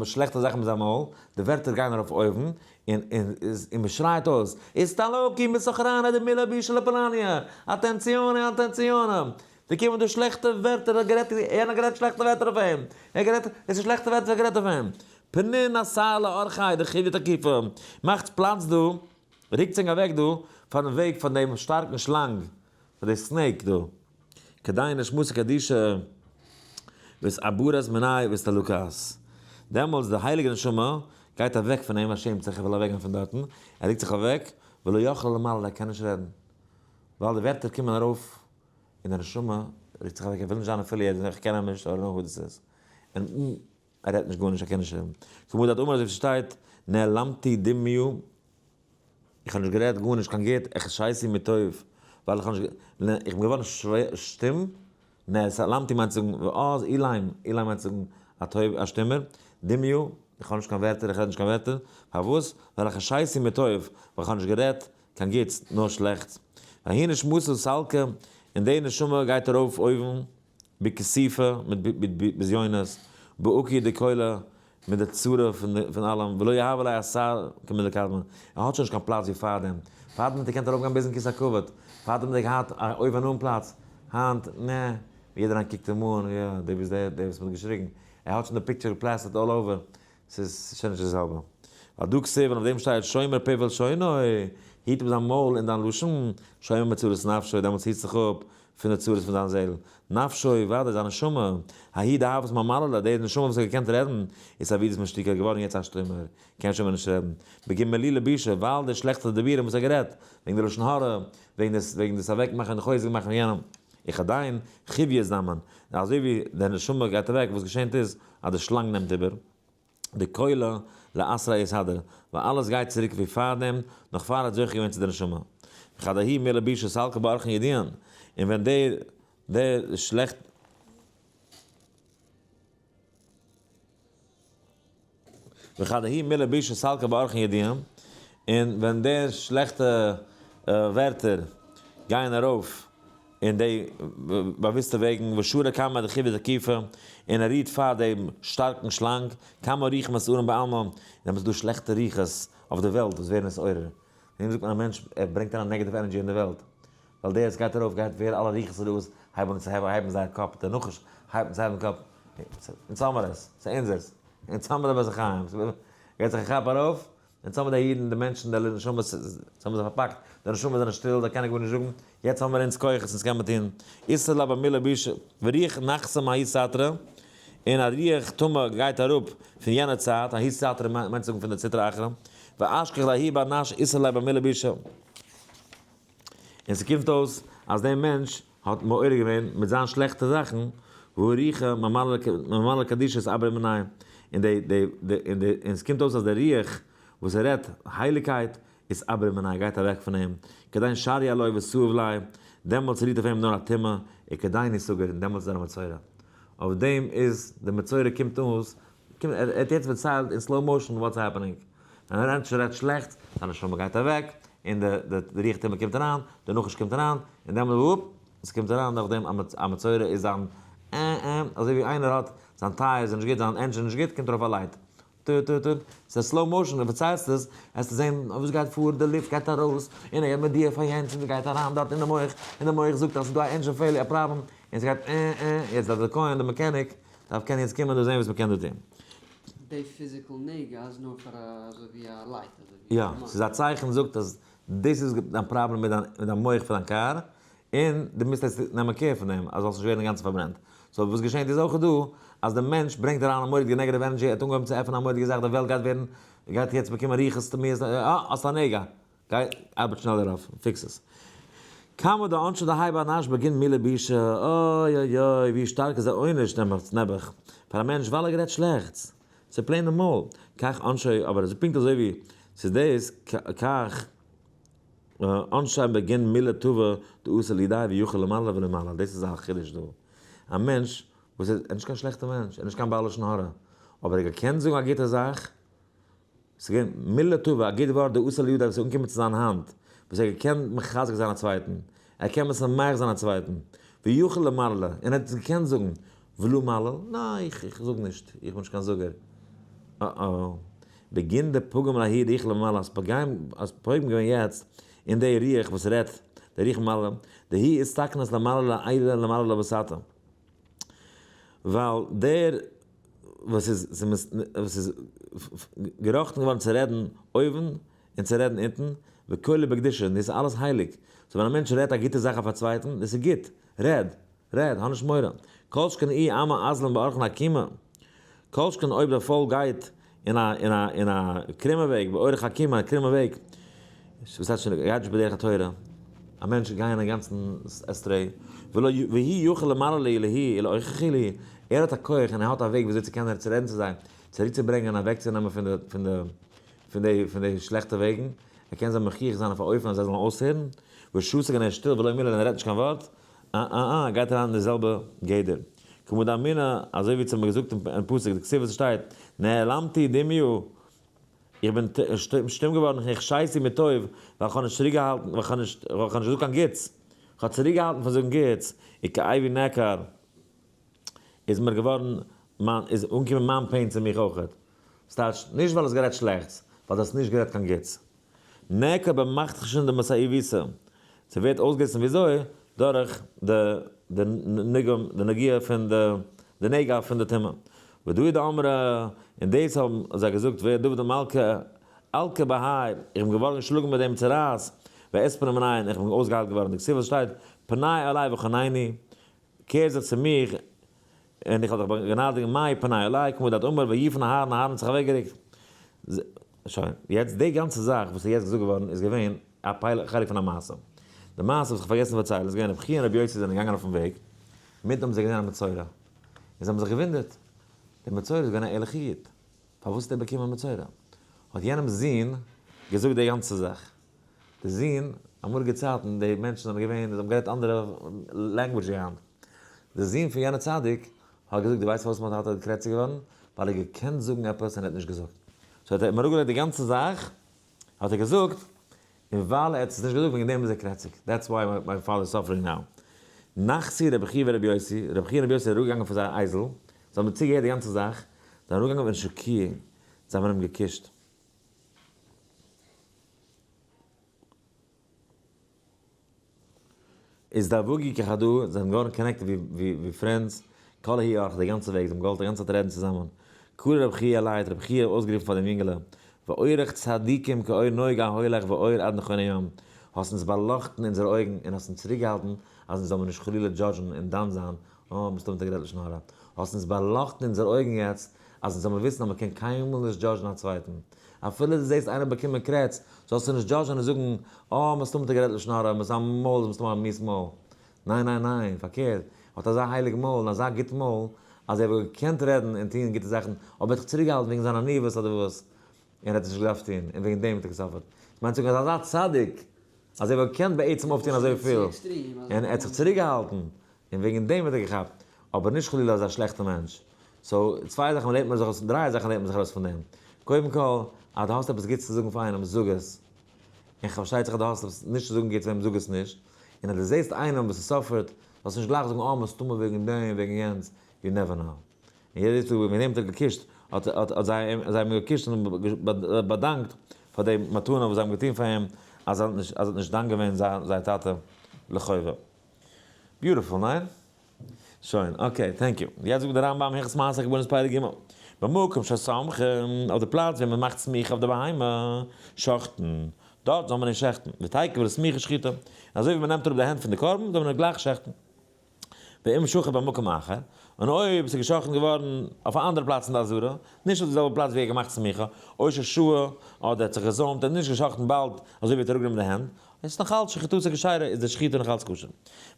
שלעכטע זאכן מיט זיין מויל, די ווערטער גייען ארויף אויבן, און און מען שרייט אויס, אסתלקו מתוך ארעניה דמילי בישא לפלניא, attenzione attenzione, די קומען דא שלעכטע ווערטער, ער האט גערעדט, יענער האט גערעדט שלעכטע ווערטער אויף אים, ער האט גערעדט, עס איז שלעכטע ווערטער ער האט גערעדט אויף אים. פנין אתר לאורחיה דחוליא תקיפא, מאכטס פלאץ דא, רוקטס ענק אוועק דא, פארן וועג פון דעם שטארקן שלאנג, פאר די snake דא. כדין נשמתא קדישא ואתעברת מיניה ואסתלקת. דעמאלטס די הייליגע נשמה גייט אוועק פון אים, ער שעמט זיך, ער וויל אוועקגיין פון דארטן, ער רוקט זיך אוועק, ולא יכול למללא, ער קען נישט רעדן, ווייל די ווערטער קומען ארויף און די נשמה רוקט זיך אוועק, ער וויל נישט זיין affiliated, איך קען אים נישט, I don't know who this is. און ער רעדט נישט גארנישט, ער קען נישט רעדן. כמדא דאמר אזוי ווי ס'שטייט, נעלמתי דומיי, איך האב נישט גערעדט גארנישט קיין גוט, החשיתי מטוב, ווייל איך האב נישט, איך בין געווארן שטום, נעלמתי מיינט צו זאגן, ואז אילם, אילם מיינט צו זאגן א טויב, א שטומער, דומיי, איך האב נישט קיין ווערטער, איך רעד נישט קיין ווערטער, פארוואס? ווייל החשיתי מטוב, ווייל איך האב נישט גערעדט קיין גוטס, נאר שלעכטס. וההיא נשמתא סלקא, און די נשמה גייט ארויף אויבן, בכיסופא, מיט בזיונות, באוקי דכולא, מיט די צרה פון אלעם, ולא יהוה ליה אתר כמדקדמא, ער האט שוין נישט קיין פלאץ ווי פארדעם, פארדעם האט ער געקענט ארויפגיין ביזן כסא הכבוד, פארדעם האט ער געהאט א אויבן אן פלאץ, היינט, נע, ווי יעדער איינער קוקט אים אן, יא, דו ביסט דער, דער וואס מ'האט געשריגן, ער האט שוין די picture plastered all over, ס'איז שוין נישט די זעלבע. ועל דא כתיב און אויף דעם שטייט שומר פיו ולשונו, היט אפ דיין מויל און דיין לשון, שומר מצרות נפשו, דעמאלטס היט זיך אפ פון די צרות פון דיין זעהל. נפשו, וודאי זיין נשמה, ההיא דהות ממללא, די נשמה וואס האט געקענט רעדן, איז אתעבידת משתיקה געווארן יעצט א שטומער, קען שוין מער נישט רעדן. בגין מלילא בישא, ווייל די שלעכטע דיבורים וואס ער האט גערעדט, וועגן די לשון הרע, וועגן דאס וועגן דאס אוועקמאכן און חוזק מאכן פון יענעם. וכדין חויא אזדמן, אזוי ווי די נשמה גייט אוועק, וואס געשענט איז, אז די שלאנג נעמט איבער. דכולא לאתריה אתהדר, ווייל אלעס גייט צוריק ווי פארדעם, נאך פאר ער האט זוכה געווען צו די נשמה. וכד ההיא מילא בישא סלקא באורחין ידיען, און ווען דער דער שלעכט. וכד ההיא מילא בישא סלקא באורחין ידיען, און ווען דער שלעכטע ווערטער גייען ארויף אין די באוויסטע וועגן, ושרי קמיה דחוליא תקיפא, און ער רוהט פאר דעם שטארקן שלאנג, כמה רוחין אתערן בעלמא, און דעמאלטס איז דא שלעכטע רוחות אויף די וועלט וואס ווערן נתעורר. וועגן דעם זאגט מען א מענטש ער ברענגט אריין negative energy אין די וועלט, ווייל דער וואס גייט ארויף גייט ווערן אלע רוחות רעות הייבן אן צו הייבן זייער קאפ, דער נחש הייבט אן צו הייבן קאפ, אונז האמער עס, ס'איז אונזערס, אונז האמער די בית החיים, געט זיך א כאפ ארויף. אונז האבן די אידן, די מענטשן, די נשמות, זיי האבן זיך פארפאקט, די נשמות זענען שטיל, זיי קענען גארנישט זאגן, יעצט האבן מיר אונז כוחות, אונז קען מען טון. איסר לה במילה ביש, ורוח נחסה מהאי סטרא, און א רוח טמא גייט אראפ פון יענע צייט, ההיא סטרא מיינט צו זאגן פון די סטרא אחרא, ואשכח לההיא בר נש איסר לה במילה בישה. און ס'קומט אויס אז דער מענטש האט מעורר געווען מיט זיין שלעכטע זאכן, והרוחא ממלא קדישא אבער מנין, און די די די און די און ס'קומט אויס אז דער רוח וואס ער רעדט הייליגקייט איז אבער מנין גייט אוועק פון אים, כדין שרי עלוי וסאוב לי, דעמאלטס רוהט אויף אים נאר א טומאה, וכדין הוא סגור און דעמאלטס איז ער א מצורע. אויף דעם איז די מצורע קומט אויס, קומט ער האט יעצט פארציילט אין slow motion what's happening. ווען א מענטש רעדט שלעכטס, זיין נשמה גייט אוועק, און די די רוח טומאה קומט אריין, די נחש קומט אריין, און דעמאלט וואופ, עס קומט אריין נאכדעם א מצורע איז זיין אה אה, אזוי ווי איינער האט זיין tires איז נישט גוט, זיין engine איז נישט גוט, קומט ארויף א light. טו טו טו, ס'איז א slow motion, דו פארציילסט עס, וועסטו זען וואס גייט פאר, די לופט גייט ארויס, און ער געבט מודיע פאר יענץ, און ס'גייט אריין דארט אין די מח, און די מח זאגט אז ס'איז דא א engine failure, א פראבלעם, און ס'גייט אה אה, יעצט דארף דער כהן, דער mechanic, דארף קענען יעצט קומען דא זען וואס מ'קען דא טון. די physical נגע איז נאר פאר א אזוי ווי א light אזוי ווי יא, ס'איז א צייכן זאגט אז דאס איז דיין פראבלעם מיט דיין מיט דיין מח פון דיין קאר, און דו מוזט יעצט נעמען care פון דעם אז זאלסט נישט ווערן אינגאנצן פארברענט. so וואס געשענט איז אויך דא אז די מענטש ברענגט אריין א מורא'דיגע negative energy, ער האט אנגעהויבן צו עפענען א מורא'דיגע זאך, די וועלט גייט ווערן, גייט יעצט באקומען רוחות טמאות, אה, האסט א נגע, גיי ארבעט שנעל דערויף, fix עס. כמה דעונשא דהאי בר נש בגין מילי בישא, אוי אוי אוי ווי שטארק איז דער עונש נעבעך פאר א מענטש ווייל ער גערעדט שלעכטס, ס'איז plain מויל, כך עונשו, אבער עס איז פונקט אזוי ווי ס'איז דאס, כך עונשו בגין מילה טבא דאתא לידיה ויכול למעלה ולמעלה, דאס איז א חידוש דא, א מענטש וואס איז נישט קיין שלעכטע מענטש, ער איז נישט קיין בעל לשון הרע, אבער ער האט געקענט זאגן א גוטע זאך, ס'איז געווען מילה טובה, א גוט ווארט, די עשה לידו וואס איז אנגעקומען צו זיין האנט, וואס ער האט געקענט מחזק זיין א צווייטן, ער קען משמח זיין א צווייטן, ויכול למרלה, און ער האט עס געקענט זאגן, ולא מלל, ניין, איך איך זאג נישט, איך בין נישט קיין זאגער. אה-אה. בגין דפגם לההיא רוח למעלה, אז פגם, אז פוגם געווען יעצט אין די רוח וואס רעדט, די רוח למעלה, דהיא אסתכנת למעלה לעילא למעלה לבסתא. ווייל דער וואס איז וואס איז געראכטן געווארן צו רעדן אויבן און צו רעדן אונטן, וכולו בקדושה, און דאס איז אלעס הייליג. so ווען א מענטש רעדט א גוטע זאך אויף א צווייטן, דאס איז גוט, רעד, רעד, האב נישט מורא. כל שכן אי עמא אזלן באורחין עקימא, כל שכן אויב דער פאלק גייט אין א אין א אין א קרומע וועג, באורח עקימא, א קרומע וועג, וואס הייסט שוין גייט נישט בדרך התורה, א מענטש גייען אינגאנצן astray, ולא והוא יכול למעלה לי להי אלא אוכחי לי, ער האט א כח און ער האט א וועג וויאזוי צו קענען צו רעדן צו זיי, צוריק צו ברענגען און אוועק צו נעמען פון די פון די פון די פון די שלעכטע וועגן, ער קען זיי מוכיח זיין אויף א אופן אז זיי זאלן אויסהערן, ושותק און ער איז שטיל ולא מילי און ער רעדט נישט קיין ווארט, אה אה אה, גייט אריין אין די זעלבע גדר. כמו דאמינא, אזוי ווי צו האבן געזאגט אין פסוק, דכתיב וואס שטייט, נעלמתי דומיו, איך בין שטום געווארן, החשיתי מטוב, ווייל איך האב נישט צוריקגעהאלטן, ווייל איך האב נישט געזאגט קיין גוטס, איך האב צוריקגעהאלטן פון זאגן גוטס, וכאבי נעכר, איז מיר געווארן מיין, איז אנגעקומען מיין pain צו מיך אויכעט. ס'טייטש, נישט ווייל האסט גערעדט שלעכטס, ווייל דו האסט נישט גערעדט קיין גוטס. נעקא במחתכשן דמסאיביסא, ס'ווערט אויסגעריסן וויאזוי? דורך די די נגעים די נגיעה פון די די נגע פון די טומאה. ודאי דאמרה, און דאס האבן זיי געזאגט ווער דוד המלכה אלקה בהאי, איך בין געווארן געשלאגן מיט דעם צרעת, ואספנה מנין, איך בין אויסגעהיילט געווארן, דכתיב וואס שטייט, פני אלי וחנני, קער זיך צו מיך, און איך האב דיך באגנאדיגן מאי פני אלי, כמו דאת אמר ויפן אהרן, אהרן האט זיך אוועקגערוקט. שוין, יעצט די גאנצע זאך וואס איז יעצט געזאגט געווארן איז געווען א חלק פון א מעשה. די מעשה וואס איך האב פארגעסן צו פארציילן איז געווען רבי חייא און רבי יוסי זענען געגאנגען אויפן וועג, אינמיטן האבן זיי געזען א מצורע, און זיי האבן זיך געוואונדערט, דער מצורע איז געווען א ערליכע איד, פארוואס האט ער באקומען מצורע? האט יענעמ'ס זון געזאגט די גאנצע זאך. די זון, אמאליגע צייטן, די מענטשן זענען געווען, זיי האבן גערעדט אנדערע language ווי היינט. די זון פון יענע צדיק האט געזאגט, דו ווייסט פארוואס מיין טאטע איז קרעציג געווארן? ווייל ער האט געקענט זאגן עפעס און ער האט נישט געזאגט. so האט ער אים אראפגעלייגט די גאנצע זאך, האט ער געזאגט, און ווייל ער האט עס נישט געזאגט וועגן דעם איז ער קרעציג. That's why my father is suffering now. נחתו רבי חייא ורבי יוסי, רבי חייא און רבי יוסי זענען אראפגעגאנגען פון זייער אייזל, זיי האבן צוגעהערט די גאנצע זאך, זיי זענען אראפגעגאנגען ונשקוה, זיי האבן אים געקושט. איז דבקו כחדא, זיי זענען געווארן connected ווי friends, כל ההיא אורחא, די גאנצע וועג, זיי האבן געוואלט די גאנצע צייט רעדן צוזאמען. קרא רבי חייא אלי, האט רבי חייא אויסגערופן פאר דעם יונגעלע, ואורח צדיקים כאור נוגה הולך ואור עד נכון היום, האסט אונז באלאכטן אונזערע אויגן און האסט אונז צוריקגעהאלטן אז אונז זאל מיר נישט חלילה judge ן און דן זיין, אה, מסתמא האט ער גערעדט לשון הרע. האסט אונז באלאכטן אונזערע אויגן יעצט אז אונז זאל מיר וויסן אז מען קען קיינמאל נישט judge ן א צווייטן. אפילו דו זעסט איינער באקומען קרעץ, זאלסטו נישט judge ן און זאגן, אה, מסתמא האט ער גערעדט לשון הרע, זיין מויל איז מסתמא א מיאוס מויל. ניין ניין ניין, פארקערט, ער האט אזא הייליג מויל און אזא גוט מויל, אז ער וואלט געקענט רעדן און טון גוטע זאכן, אבער ער האט זיך צוריקגעהאלטן וועגן זיין עניוות אדער וואס, און ער האט עס נישט געדארפט טון, און וועגן דעם האט ער גע suffer ט. כ'מיין צו זאגן אז אזא צדיק, אז ער וואלט געקענט בעצם אויפטון אזויפיל, און ער האט זיך צוריקגעהאלטן, און וועגן דעם האט ער געכאפט, אבער נישט חלילה אזא שלעכטע מענטש. so, צוויי זאכן לערנט מען זיך אויס, דריי זאכן לערנט מען זיך ארויס פון דעם. קודם כל, אז דו האסט עפעס גוטס צו זאגן פאר איינעם, זאג עס. און פארשטייט זיך אז דו האסט עפעס נישט צו זאגן גוטס פאר אים, זאג עס נישט. און אז דו זעסט איינעם וואס איז suffer ט, זאלסטו נישט גלייך זאגן, אה, מסתמא וועגן דעם, וועגן יענץ, you never know. און יעדער טאג ווען אים האט ער געקושט, האט האט זיי אים זיי האבן געקושט און באדאנקט פאר די מתנה וואס זיי האבן געטון פאר אים, אז ער האט נישט אז ער האט נישט דן געווען זיין זייער טאטע לחובה. beautiful, ניין? שוין, okay, thank you. יעצט זאגט דער רמב ם הלכות מעשה קרבנות פרק ג', במקום שסומכין, אויף די פלאץ ווען מען מאכט סמיכה אויף די בהמה, שוחטין, דארט זאל מען נישט שעכטן, ותיכף לסמיכה שחיטה, און אזוי ווי מען נעמט אראפ די הענט פון די קרבן, זאל מען גלייך שעכטן. ואם שחט במקום אחר, און אויב ס'איז געשאכטן געווארן אויף א אנדערע פלאץ אין די עזרה, נישט אויף די זעלבע פלאץ ווי ער האט געמאכט סמיכה, או ששהה, אדער ער האט זיך געזוימט, ער האט נישט געשאכטן באלד אזוי ווי ער האט אראפגענומען די הענט, איז נאך אלץ שחיטתו כשרה, איז די שחיטה נאך אלץ כשר.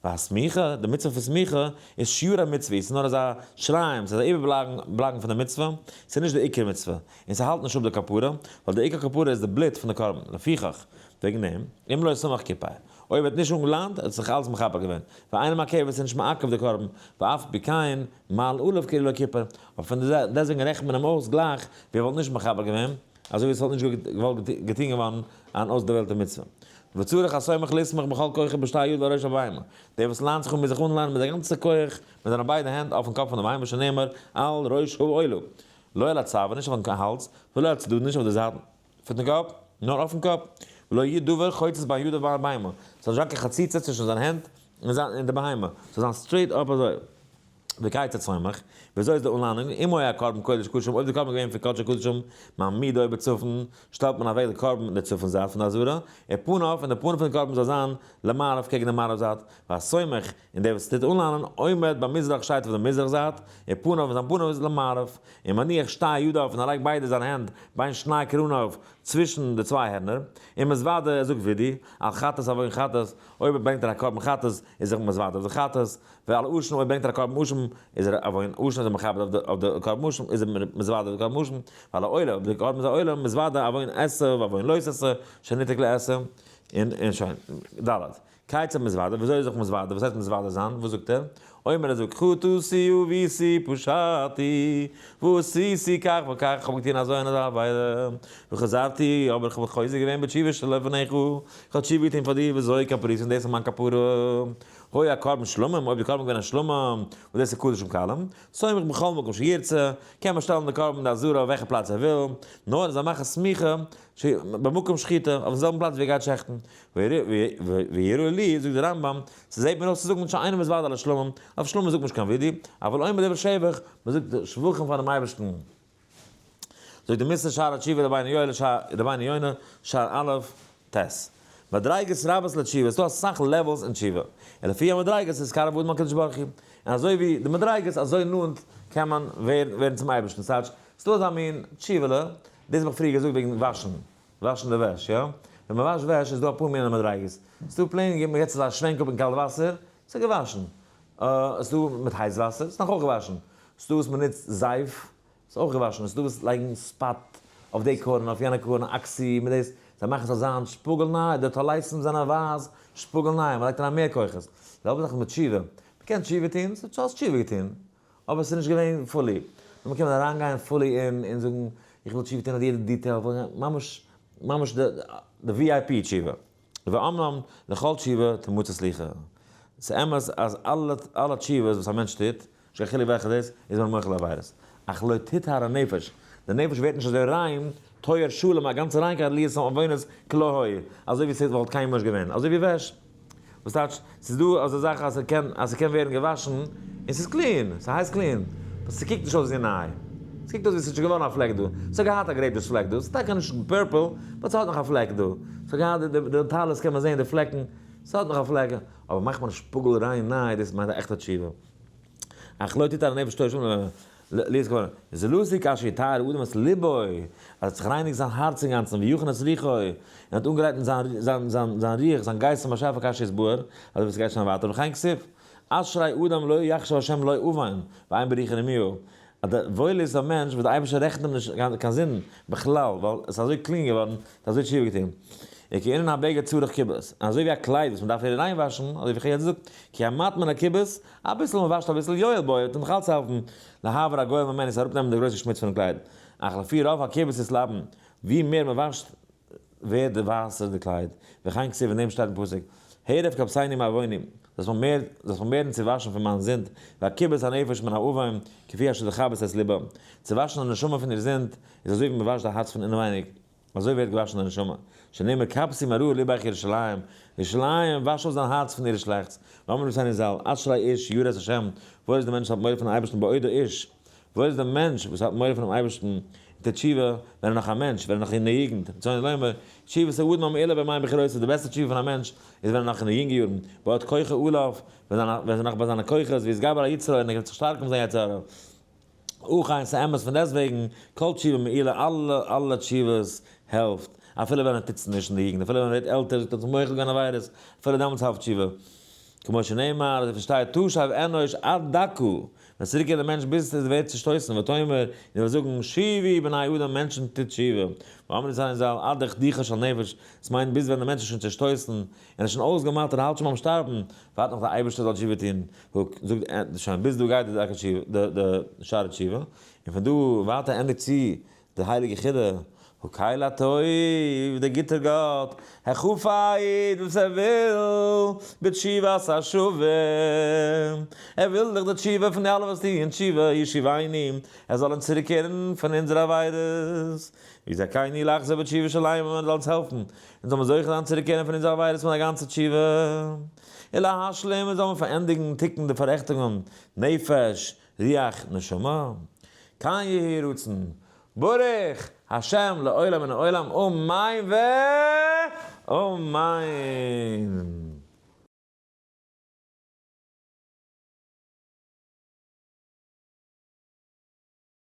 והסמיכה, די מצוה פון סמיכה, איז שיור המצוה, ס'איז נאר אזא שריים, ס'איז א איבערבלייבן פון די מצוה, ס'איז נישט די עיקר מצוה, און ס'האלט נישט אפ די כפרה, ווייל די עיקר כפרה איז די בלוט פון די קרבן, לפיכך, וועגן דעם, אם לא סמך כיפר, אויב ער האט נישט אנגעליינט, האט זיך אלץ מכפר געווען, ואינו מעכב, עס איז נישט מעכב די קרבן, ואף על פי כן, מעל עליו כאילו לא כיפר, אבער פון דעסטוועגן רעכנט מען אים אויס גלייך ווי ער וואלט נישט מכפר געווען, אזוי ווי עס וואלט נישט געוואלט געטון געווארן אן אויסדערוועלטע מצוה. וצריך הסומך לסמוך בכל כוחו בשתי ידיו על ראש הבהמה, דער וואס ליינט זיך אן מוז זיך אנליינען מיט זיין גאנצע כח מיט זיינע ביידע הענט אויפן קאפ פון די בהמה שנאמר על ראש העולה, לא על הצוואר, נישט אויפן האלז, ולא על צדדים, נישט אויף די זייטן פון די קאפ, נאר אויפן קאפ, ולא יהיה דבר חוצץ בין ידיו ובין הבהמה, ס'זאל נישט זיין קיין חציצה צווישן זיינע הענט און די בהמה, ס'זאל זיין straight up אזוי. וכיצד סומך, וויאזוי איז די אנליינונג, אם היה קרבן קודש קדשים, אויב די קרבן איז געווען פון קדשי קדשים, מעמידו בצפון, שטעלט מען אוועק די קרבן אין די צפון זייט פון די עזרה, ופניו, און די פנים פון די קרבן זאל זיין למערב קעגן די מערב זייט, והסומך, און דער וואס טוט אנליינען, עומד במזרח שטייט אויף די מזרח זייט, ופניו, און זיין פנים איז למערב, ומניח שתי ידיו, און ער לייגט ביידע זיינע הענט בין שני קרניו, צווישן די צוויי הערנער, ומתוודה, ער זאגט וידוי, על חטאת עוון חטאת, אויב ברענגט ער א קרבן חטאת, איז ער מתוודה אויף די חטאת, ועל אשם אויב ברענגט ער א קרבן אשם איז ער עוון אשם איז ער מכפר אויף די קרבן אשם איז ער מתוודה אויף די קרבן אשם, ועל העולה אויב די קרבן איז א עולה מתוודה עוון עשה ועוון לא תעשה שניתק לעשה, און און שוין. ד. כיצד מתוודה, וויאזוי איז זיך מתוודה, וואס הייסט מתוודה זיין, וואס זאגט ער? אומר ער זאגט חטאתי עויתי פשעתי ועשיתי כך וכך, איך האב געטון אזוי און אזא עבירה, וחזרתי, אבער איך האב חוזר געווען בתשובה שלפניך, איך האב תשובה געטון פאר דיר, וזוהי כפרתי און דאס איז מיין כפרה. היה קרבן שלמים, אויב די קרבן איז געווען א שלמים, וואס דאס איז קדשים קלים, סומך בכל מקום שירצה, קען מען שטעלן די קרבן אין די עזרה אויף וועלכע פלאץ ער וויל, נאר ער זאל מאכן סמיכה במקום שחיטה, אויפן זעלבן פלאץ ווי ער גייט שעכטן. ויראה לי, זאגט דער רמב ם, ס'זעט מיר אויס צו זאגן שאינו מתוודה על השלמים, אויף שלמים זאגט מען נישט קיין וידוי, אבל אומר דברי שבח, מען זאגט שבחים פארן אייבערשטן. זאגט די משנה שער התשובה רבינו יואל רבינו יונה שער א' ט. מדריגות רבות לתשובה, ס'דא אסאך levels אין תשובה, און לפי המדריגות איז קרוב האדם לקדוש ברוך הוא, און אזוי ווי די מדריגות אזוי נאנט קען מען ווערן צום אייבערשטן, ס'טייטש ס'דא אזא מין תשובה'לע, דאס האב איך פריער געזאגט וועגן וואשן, וואשן די וועש, יא? ווען מ'וואשט וועש איז דא אפאר מיני מדריגות, ס'דא plain גיבט מען יעצט אזא שווענק אפ אין קאלט וואסער, ס'איז געוואשן, ס'דא מיט הייס וואסער, ס'איז נאך אויך געוואשן, ס'דא וואס מ'נוצט זייף, ס'איז אויך געוואשן, ס'איז דא וואס לייגן Spot אויף די קארן, אויף יענע קארן, oxy מיט דאס, זיי מאכן ס'זאל זיין שפאגל ניי, די טליתים זענען ווייס, שפאגל ניי, מ'לייגט אריין מער כוחות. די זעלבע זאך איז מיט תשובה, מ'קען תשובה טון, ס'איז האסט תשובה געטון, אבער ס'איז נישט געווען fully. נאר מ'קען אריינגיין fully אין און זאגן, איך וויל תשובה טון אויף יעדע detail, ממש ממש די VIP תשובה. ואמנם לכל תשובה תמצא סליחה. ס'איז אמת אז אלע אלע תשובות וואס א מענטש טוט, נישט קיין חילוק וועלכע דאס איז מען מוחל עבירות. אך לא תטהר הנפש, די נפש ווערט נישט אזוי ריין, טוהר שלם, א גאנצע ריינקייט להיות עוונות כלא היו, אזוי ווי ס'וואלט קיינמאל נישט געווען, אזוי ווי וועש. וואס טייטש, ס'איז דא אזא זאך אז ס'קען אז ס'קען ווערן געוואשן און ס'איז clean, ס'הייסט clean, but ס'קוקט נישט אויס ווי ניי. ס'קוקט אויס ווי ס'איז שוין געווארן א פלעק דא. ס'האט געהאט א grape juice פלעק דא. ס'איז טאקע נישט purple, but ס'האט נאך א פלעק דא. ס'האט געהאט די די טלית קען מען זען די פלעקן. ס'האט נאך א פלעק. אבער מאכט מען שפאגל ריין ניי, דאס מיינט א עכטע תשובה. אך לא תטהר הנפש תושבים להיות כמונו. זולתי כאשר יטהר האדם את לבו, אז ער האט זיך רייניגט זיין הארץ אינגאנצן, ויכין את רוחו, און האט אנגעגרייט זיין זיין זיין רוח, זיין גייסט צום באשעפער כאשר יתבאר, אזוי ווי ס'גייט שוין ווייטער, וכן כתיב, אשרי אדם לא יחשב השם לו און, ואין ברוחו רמיה, אז דער וואויל איז א מענטש וואס דער אייבערשטער רעכנט אים נישט קיין זינד בכלל, ווייל עס איז אזוי clean געווארן, ער האט אזוי תשובה געטון. וכענין הבגד צריך כיבוס, און אזוי ווי א קלייד וואס מען דארף איר ריינוואשן, אזוי ווי איך האב יעצט געזאגט, כי המעט מן הכיבוס, אביסל מען וואשט אביסל, יועיל בו, וועט נאך אלץ העלפן, להעביר הגועל ממנו, עס אראפנעמען די גרויסע שמוץ פונעם קלייד. אך לפי רוב הכיבוס יתלבן, ווי מער מען וואשט ווערט די ווייסער די קלייד, וכן כתיב אין דעם שטייט אין פסוק, הרב כבסני מעווני, זאלסט מיר מער, זאלסט מיר מערן צו וואשן פון מיין זינד, והכבס הנפש מן העוון, כפי אשר תכבס את לבה. צו וואשן די נשמה פון איר זינד, איז אזוי ווי מען וואשט די הארץ פון אינעווייניג, אזוי ווערט געוואשן די נשמה. שנאמר כבסי מרעה לבך ירושלים, ירושלים, וואש אויס דיין הארץ פון אירע שלעכטס. ואמרו רבותינו ז"ל, אשרי איש ירא את השם, וואויל איז דער מענטש וואס האט מורא פונעם אייבערשטן בעודו איש, וואויל איז דער מענטש וואס האט מורא פונעם אייבערשטן און טוט תשובה ווען ער איז נאך א מענטש, ווען ער איז נאך אין די יוגנט, רצוני לומר, תשובת האדם המעולה בימי בחורותיו, די בעסטע תשובה פון א מענטש איז ווען ער איז נאך אין די יונגע יארן, בעוד כוחו עליו, ווען ער איז נאך ביי זיינע כוחות, ויתגבר על יצרו, און ער וועט זיך שטארקן פון זיין יצר הרע. אכן, ס'אמת פון דעסטוועגן, כל תשובה מועילה, אלע אלע תשובות העלפט, אפילו ווען ער טוט עס נישט אין די יוגנט, אפילו ווען ער ווערט עלטער, זאגט ער זיך מוחל געווען עבירות, אפילו דעמאלטס העלפט תשובה. כמו שנאמר, אזוי פארשטייט תשב אנוש עד דכא, ווען צוריקקערט דער מענטש ביז עס ווערט צושטויסן, ותאמר, און ער וועט זאגן, שובו בני אדם, מענטשן טוט תשובה, ואמרו זיי זאל, עד דכדוכה של נפש, עס מיינט ביז ווען דער מענטש איז שוין צושטויסן, און איז שוין אויסגעמאטערט, האלט שוין ביים שטארבן, ווארט נאך דער אייבערשטער זאל תשובה טון, זאגט ער, שוין ביז דא גייט די שערי תשובה, און פון דא ווייטער ענדיגט צו די הייליגע חידה, הקל הטוב, דער גוטער גאט, החפץ וואס ער וויל, בתשובת השבים, ער וויל דאך די תשובה פון די אלע וואס טוען תשובה, ישיבנו, ער זאל אונז צוריקקערן פון אונזערע עבירות, ויזכנו לחזור בתשובה שלימה, און ער זאל אונז העלפן, אונז זאל מיר זוכה זיין צוריקקערן פון אונזערע עבירות מיט א גאנצע תשובה, ולהשלים, אונז זאל מיר פארענדיגן תיקון די פאררעכטונגען, נפש, רוח, נשמה. כן יהי רצון, ברוך השם לעולם מן העולם, אמן ואמן.